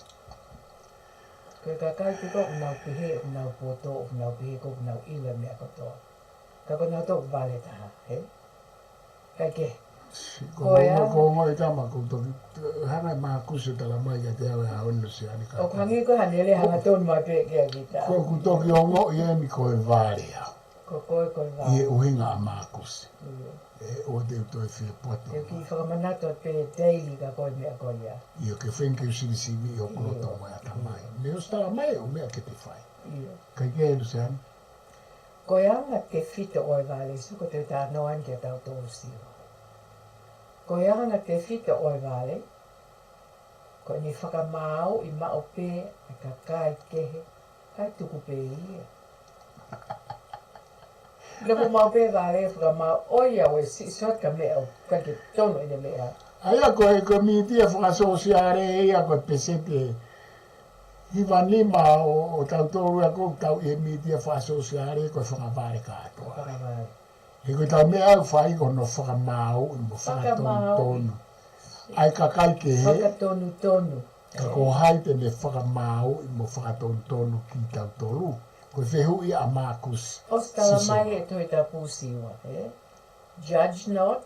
Ko e kakai pē ko ē ʻoku nau pehē ʻoku nau poto, ʻoku nau pehē ko ē ʻoku nau ʻilo e meʻa kotoa. Ka ko nautolu vale taha, ē? ʻIkai ke. Ko e ongo, ko e ongo e tama, ko e toki, hanga ʻe Mākusi ʻo tala mai kiate au ʻa e ʻaho ni Luseane ka. ʻOku hangē ko e hangē lea hangatonu mai pē kia kita. Ko ʻeku toki ongoʻi eni ko e vale au. Ko koe ko e vale. ʻI he ʻuhinga ʻa Mākusi. ʻIo. Ē, ʻoua te u toe fie poto. Te u kiʻi fakamanatu pē daily ka ko e meʻa ko ia. ʻIo, ke feinga ke u sivisiviʻi hoku loto mo e ʻatamai. Meʻa ʻosi tala mai ʻe au meʻa ke te fai. ʻIo. ʻIkai ke, Luseane? Ko e anga tefito ʻo e vale, sio ko e toe talanoa eni kia tautolu Siua. Ko e anga tefito ʻo e vale, ko ʻene fakamāuʻi maʻu pē ʻa e kakai kehe, kae tuku pē ia. Naʻa ko maʻu pē vale fakamāu, ʻo ia ʻoku siʻi sio atu ka meʻa ʻoku ʻikai ke tonu ʻene meʻa. ʻA ia ko e, ko e mītia fakasōsiale ia ko e peseti hiva nima ʻo, ʻo tautolu ia ʻoku tau ʻi he mītia fakasōsiale ko e fakavale kātoa. Fakavale. He ko ʻetau meʻa ʻoku fai ko hono fakamāuʻi mo fakatonutonu ʻa e kakai kehe. Fakatonutonu. Ka ko hai te ne fakamāuʻi mo fakatonutonu kitautolu? Ko e fehuʻi ʻa Mākusi. ʻOsi tala mai ʻe he Tohi Tapu Siua, ē? Judge not,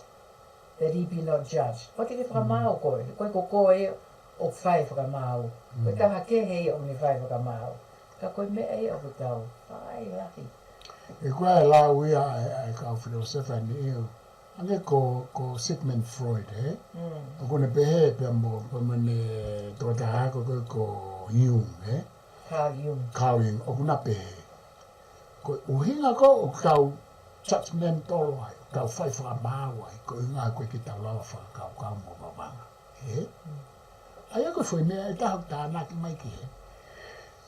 that ye be not judged. ʻOua te ke fakamāu koe. Ko e ko koe ʻoku fai fakamāu. Ko e taha kehe ia ʻoku ne fai fakamāu. Ka ko e meʻa ia ʻoku tau fai lahi. ʻE ko e lau ia ʻa e, ʻa e kau filōsefa ni ʻiu. Hangē ko, ko Sigmund Freud, ē? ʻOku ne pehē pea mo, pea mo ʻene tokotaha ko, ko, ko Jung, ē? Carl Jung. Carl Jung, ʻoku na pehē. Ko e ʻuhinga ko ē ʻoku tau judgmental ai, ʻoku tau fai fakamāu ai, ko e ʻuhinga ko e ʻikai ke tau lava fakakaukau mo vavanga. Ē? ʻA ia ko e foʻi meʻa ʻe taha ʻoku tānaki mai ki hē.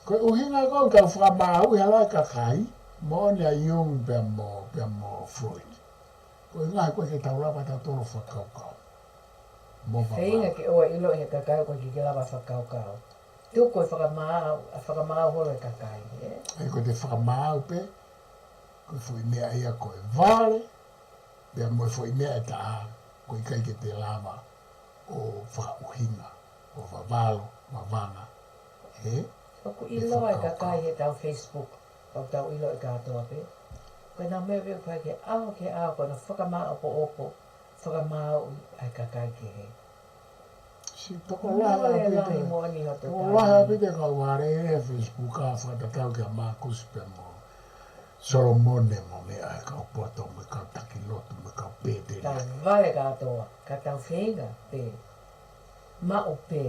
Ko e ʻuhinga ko ē ʻoku tau fakamāuʻi ʻa e kakai, moʻoni ʻa Jung pea mo, pea mo Freud. Ko e ʻuhinga ko e ʻikai ke tau lava tautolu fakakaukau. Mo vavanga. Feinga ke ʻoua ʻilo ʻe he kakai ʻoku ʻikai ke lava fakakaukau. Tuku e fakamāu, ʻa e fakamāu holo e kakai, ē? ʻA ia ko e fakamāu pē, ko e foʻi meʻa ia ko e vale, pea mo e foʻi meʻa ʻe taha, ʻoku ʻikai ke te lava ʻo fakaʻuhinga, ʻo vavalo, vavanga, ē? ʻOku ʻiloa e kakai he tau Facebook, ʻoku tau ʻilo ʻe kātoa pē. Ko e nau meʻa pē ʻoku fai ke ʻaho ki he ʻaho, ko e nau fakamāʻopoʻopo, fakamāuʻi ʻa e kakai kehe. Siʻi tokolahi ʻaupito, tokolahi ʻaupito e kau vale he Facebook ʻa e fakatatau kia Mākusi pea mo Solomone mo e meʻa ʻa e kau poto mo e kau taki lotu mo e kau pēteli. Kau vale kātoa, ka tau feinga pē maʻu pē.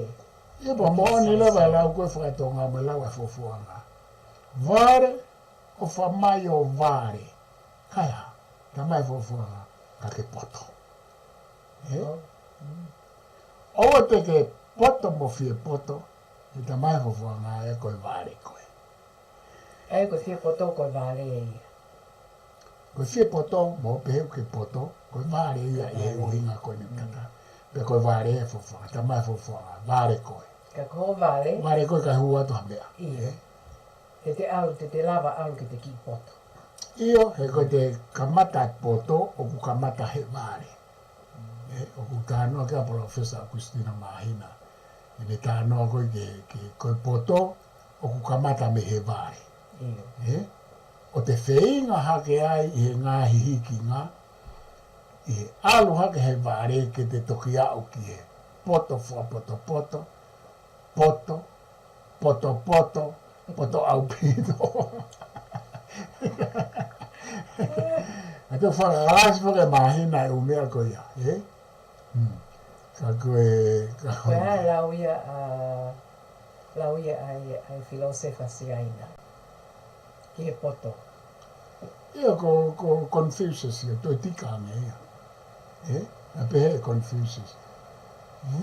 ʻIo, pea moʻoni leva e lau ko ē fakatonga mo e lau ʻa e fuafuanga. Vale, ʻofa mai ʻo vale. Kae hā, tala mai e fuafuanga, ka ke poto. Ē? ʻOua te ke poto mo fie poto, he tala mai e fuafuanga ē ko e vale koe. ʻE, ko e fie poto ko e vale ia. Ko e fie poto, mo pehē ʻoku ke poto, ko e vale ia ʻi he ʻuhinga ko eni kaka. Pea ko e vale e fuafuanga, tala mai e fuafuanga, vale koe. Ka ko e vale. Vale koe kae hū atu ha meʻa. ʻIo. Ē? Te te ʻalu, te te lava ʻalu ke te kiʻi poto. ʻIo, he ko e kamata e poto, ʻoku kamata he vale. ʻE, ʻoku talanoa ki ai ʻa Professor Augustino Māhina. ʻEne talanoa ko ē ke, ke, ko e poto, ʻoku kamata mei he vale. ʻIo. ʻE, ʻo te feinga hake ai ʻi he ngaahi hikinga, ʻi he ʻalu hake he vale ke te toki aʻu ki he poto fua poto poto, poto, poto poto, poto ʻaupito. ʻA e tau fakalasi faka Māhina e ʻū meʻa ko ia, ē? Hmm. Ka ko e, ka ko Ko e e. ʻa e lau ia ʻa, lau ia ʻa e, ʻa e filōsefa Siaina ki he poto. ʻIo ko, ko Confucius ia, toe tika ange ia. Ē? ʻA pehē ʻe Confucius.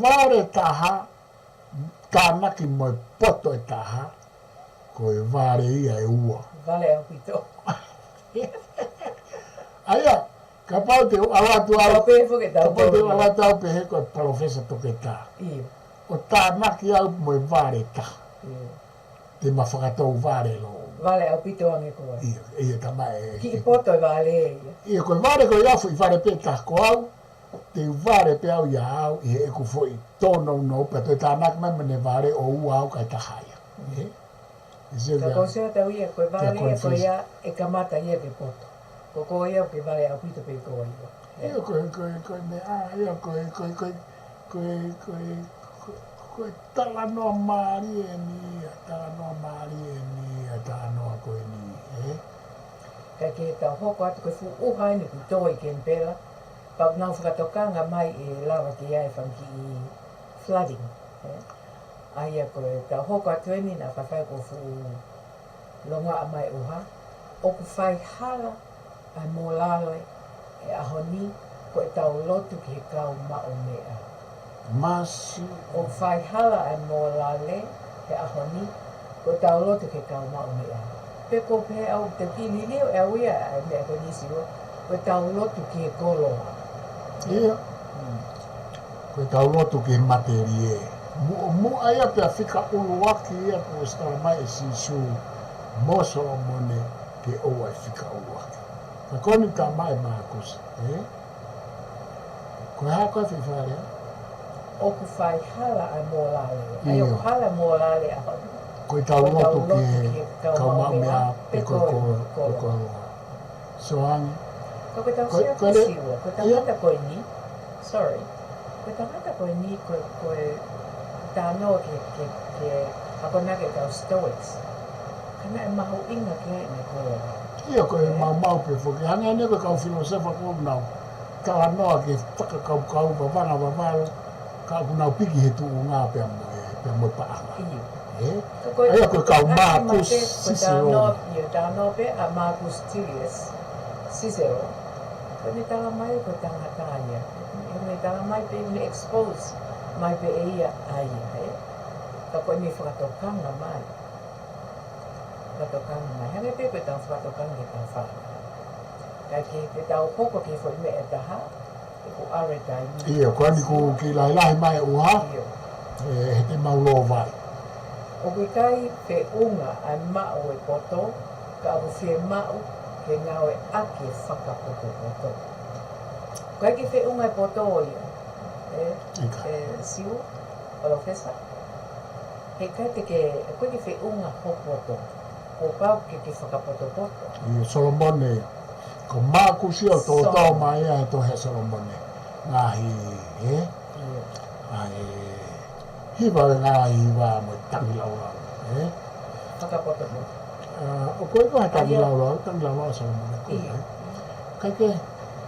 Vale taha, tānaki mo e poto ʻe taha, ko e vale ia ʻe ua. Vale ʻaupito. ʻA ia, kapau te u ʻalu atu au, Tau pehē foki, tau kapau te u pehē. ʻalu atu au pehē ko e Palōfesa Toketā. ʻIo. ʻO tānaki au mo e vale ʻe taha. ʻIo. Te ma fakatou vale lō. Vale ʻaupito ange koe. ʻIo, ʻio tama e. Kiʻi poto e vale ia. ʻIo, ko e vale ko ia foʻi vale pē ʻe taha ko au, te u vale pē au ia au, ʻi heʻeku foʻi tōnounou pea toe tānaki mai mo ʻene vale ʻo ua au kae taha ia. Ē? ʻIo, Ka ia. ko se tau ia, ko e Ka vale ia, ko Confucius. ia, ʻe kamata ia ke poto. Ko ko ia, ke vale ʻaupito pē ko ia. ʻIo, ko e, ko e, ko e meʻa, ʻio, ko e, ko e, ko e, ko e, ko e, ko e, ko e talanoa mālie eni, ʻa e talanoa mālie eni, ʻa e talanoa ko eni, ē? Ka ke tau hoko atu ko e fuʻu ʻuha eni kuo tō ʻi Kenipela, pea nau fakatokanga mai ʻe lava ke ʻi ai e fanga kiʻi flooding, ē? ʻA ia ko e tau hoko atu eni naʻa faifai ko e fuʻu longoaʻa mai ʻuha, ʻoku faihala ʻa e mōlale he ʻaho ni ko e tau lotu ki he kau maʻu meʻa. Masi. ʻOku faihala ʻa e mōlale he ʻaho ni ko e tau lotu ki he kau maʻu meʻa. Pe ko pē au te pili leo e au ia ʻa e meʻa ko nisi o, ko e tau lotu ki he koloa. ʻIo. Hmm. Ko e tau lotu ki he matelie. Muʻomuʻa ia pea fika ʻuluaki ia kuo ʻosi tala mai ʻe Sīsū mo Solomone ke ʻoua ʻe fika ʻuluaki. Ka ko eni tala mai ʻe Mākusi, ē? Ko e hā ko e fefale, ē? ʻOku faihala ʻa e mōlale. ʻA ia ʻIo. ʻoku hala mōlale ʻaho ni. Ko e tau Ko e tau lotu ki lotu he ki he kau kau maʻu maʻu meʻa, meʻa, pe pe ko e ko e ko-, ko e koloa. koloa. Soange. Ka ko e tau Ko e, sio ko e le-, siua, ko e ia. tangata ko eni. Sorry. Ko e tangata ko eni, ko e, ko e talanoa ke, ke, ke akonaki e kau Stoics. Ka naʻe mahuʻinga ki ai ʻene koloa. ʻIo, ko e Ē? maumau pē foki. Hangē eni ko e kau filōsefa ko ē ʻoku nau talanoa ki he fakakaukau vavanga vavalo. Ka ʻoku nau piki he tuʻunga pea mo e, pea mo e paʻanga. ʻIo. Ē? Ka ko e, ʻA ia ko e ko e kau tangata Mākusi mai pē, ko e Siselo. talanoa, ʻio, talanoa pē ʻa Marcus Tullius Cicero. Ko ʻene tala mai ko e tangata ia. Ko ʻene tala mai pē, ʻene expose mai pē ʻe ia ʻa ia, ē? Ka ko ʻene fakatokanga mai. Fakatokanga mai. Hangē pē ko e tau fakatokanga ki he tau fānau. Kae ke, ke tau hoko ki he foʻi meʻa ʻe taha, ʻoku ʻave taimi. ʻIo, ko eni kuo kiʻi lahilahi mai e ʻuha. ʻIo. Ē, he te mau lōvai. ʻOku ʻikai feʻunga ʻa e maʻu e poto, ka ʻoku fiemaʻu ke ngāueʻaki e fakapotopoto. ʻOku ʻikai ke feʻunga e poto ia. Ē, ʻIkai. ʻe Siu, Palōfesa. He ʻikai te ke, ʻoku ʻikai ke feʻunga ho poto. Kuo pau ke ke fakapotopoto. ʻIo, Solomone. Ko Mākusi ʻoku tō Solomone. mai ia he tohi ʻa Solomone. Ngaahi, ē? ʻIo. ʻA e hiva, ngaahi hiva mo e tangilāulau, ē? Fakapotopoto. ʻA, ʻoku ʻikai ko ha ʻA ia. tangilāulau, tangilāulau ʻa Solomone ko ē, ʻIo. ē? Kae kehe,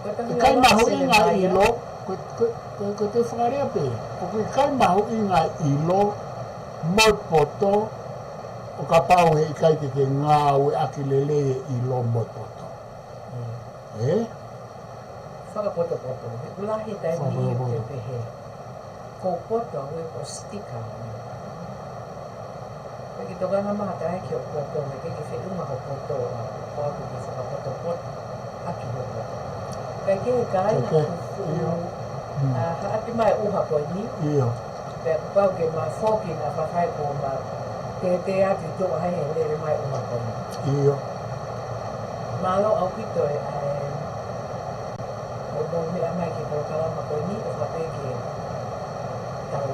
Ko e ʻikai tangilāulau mahuʻinga Selemaia. ʻilo, ko, ko, ko, ko e fakalea pē. ʻOku ʻikai mahuʻinga ʻilo mo e poto, ʻo kapau he ʻikai ke ke ngāueʻaki lelei e ʻilo mo e poto. Mm. Ē? Fakapotopoto. He ʻoku lahi e taimi Fakapotopoto. ʻoku te pehē. Ko e poto, ʻoku ʻikai ko e sticker. Ko e kiʻi tokanga mai ʻa e taha ki hoʻo poto, ʻoku ʻikai ke feʻunga ho poto, ʻoku ʻikai ke fakapotopoto ʻaki ho poto. Kae kehe, ka ai Kae kehe, ʻoku fuʻu, ʻio. Mm. ʻa, haʻaki mai ʻuha ko eni. ʻIo. Pea kuo pau ke ma foki naʻa faifai kuo ma tētē atu ʻi tuʻa he lele mai ʻuha ko eni. ʻIo. Mālō ʻaupito e, ʻa e, hoʻomou meʻa mai ki he polokalama ko eni, ʻofa pē ke tau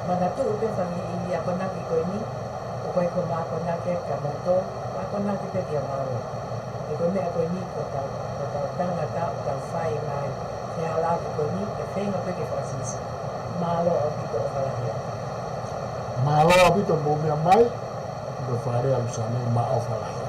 manatuʻi pē fanga kiʻi akonaki ko eni, ʻoku ʻikai ko ʻema akonaki ka moutolu, akonaki pē kia mālō. He ko e meʻa ko eni ko ʻetau, ko ʻetau tangata, ʻoku tau fai mai, he hala ko eni, ʻe feinga pē ke fakasisi. Mālō ʻaupito, ʻofa lahi atu. Mālō ʻaupito hoʻomou meʻa mai, ko e fakalea ʻa Luseane, mālō, ʻofa lahi.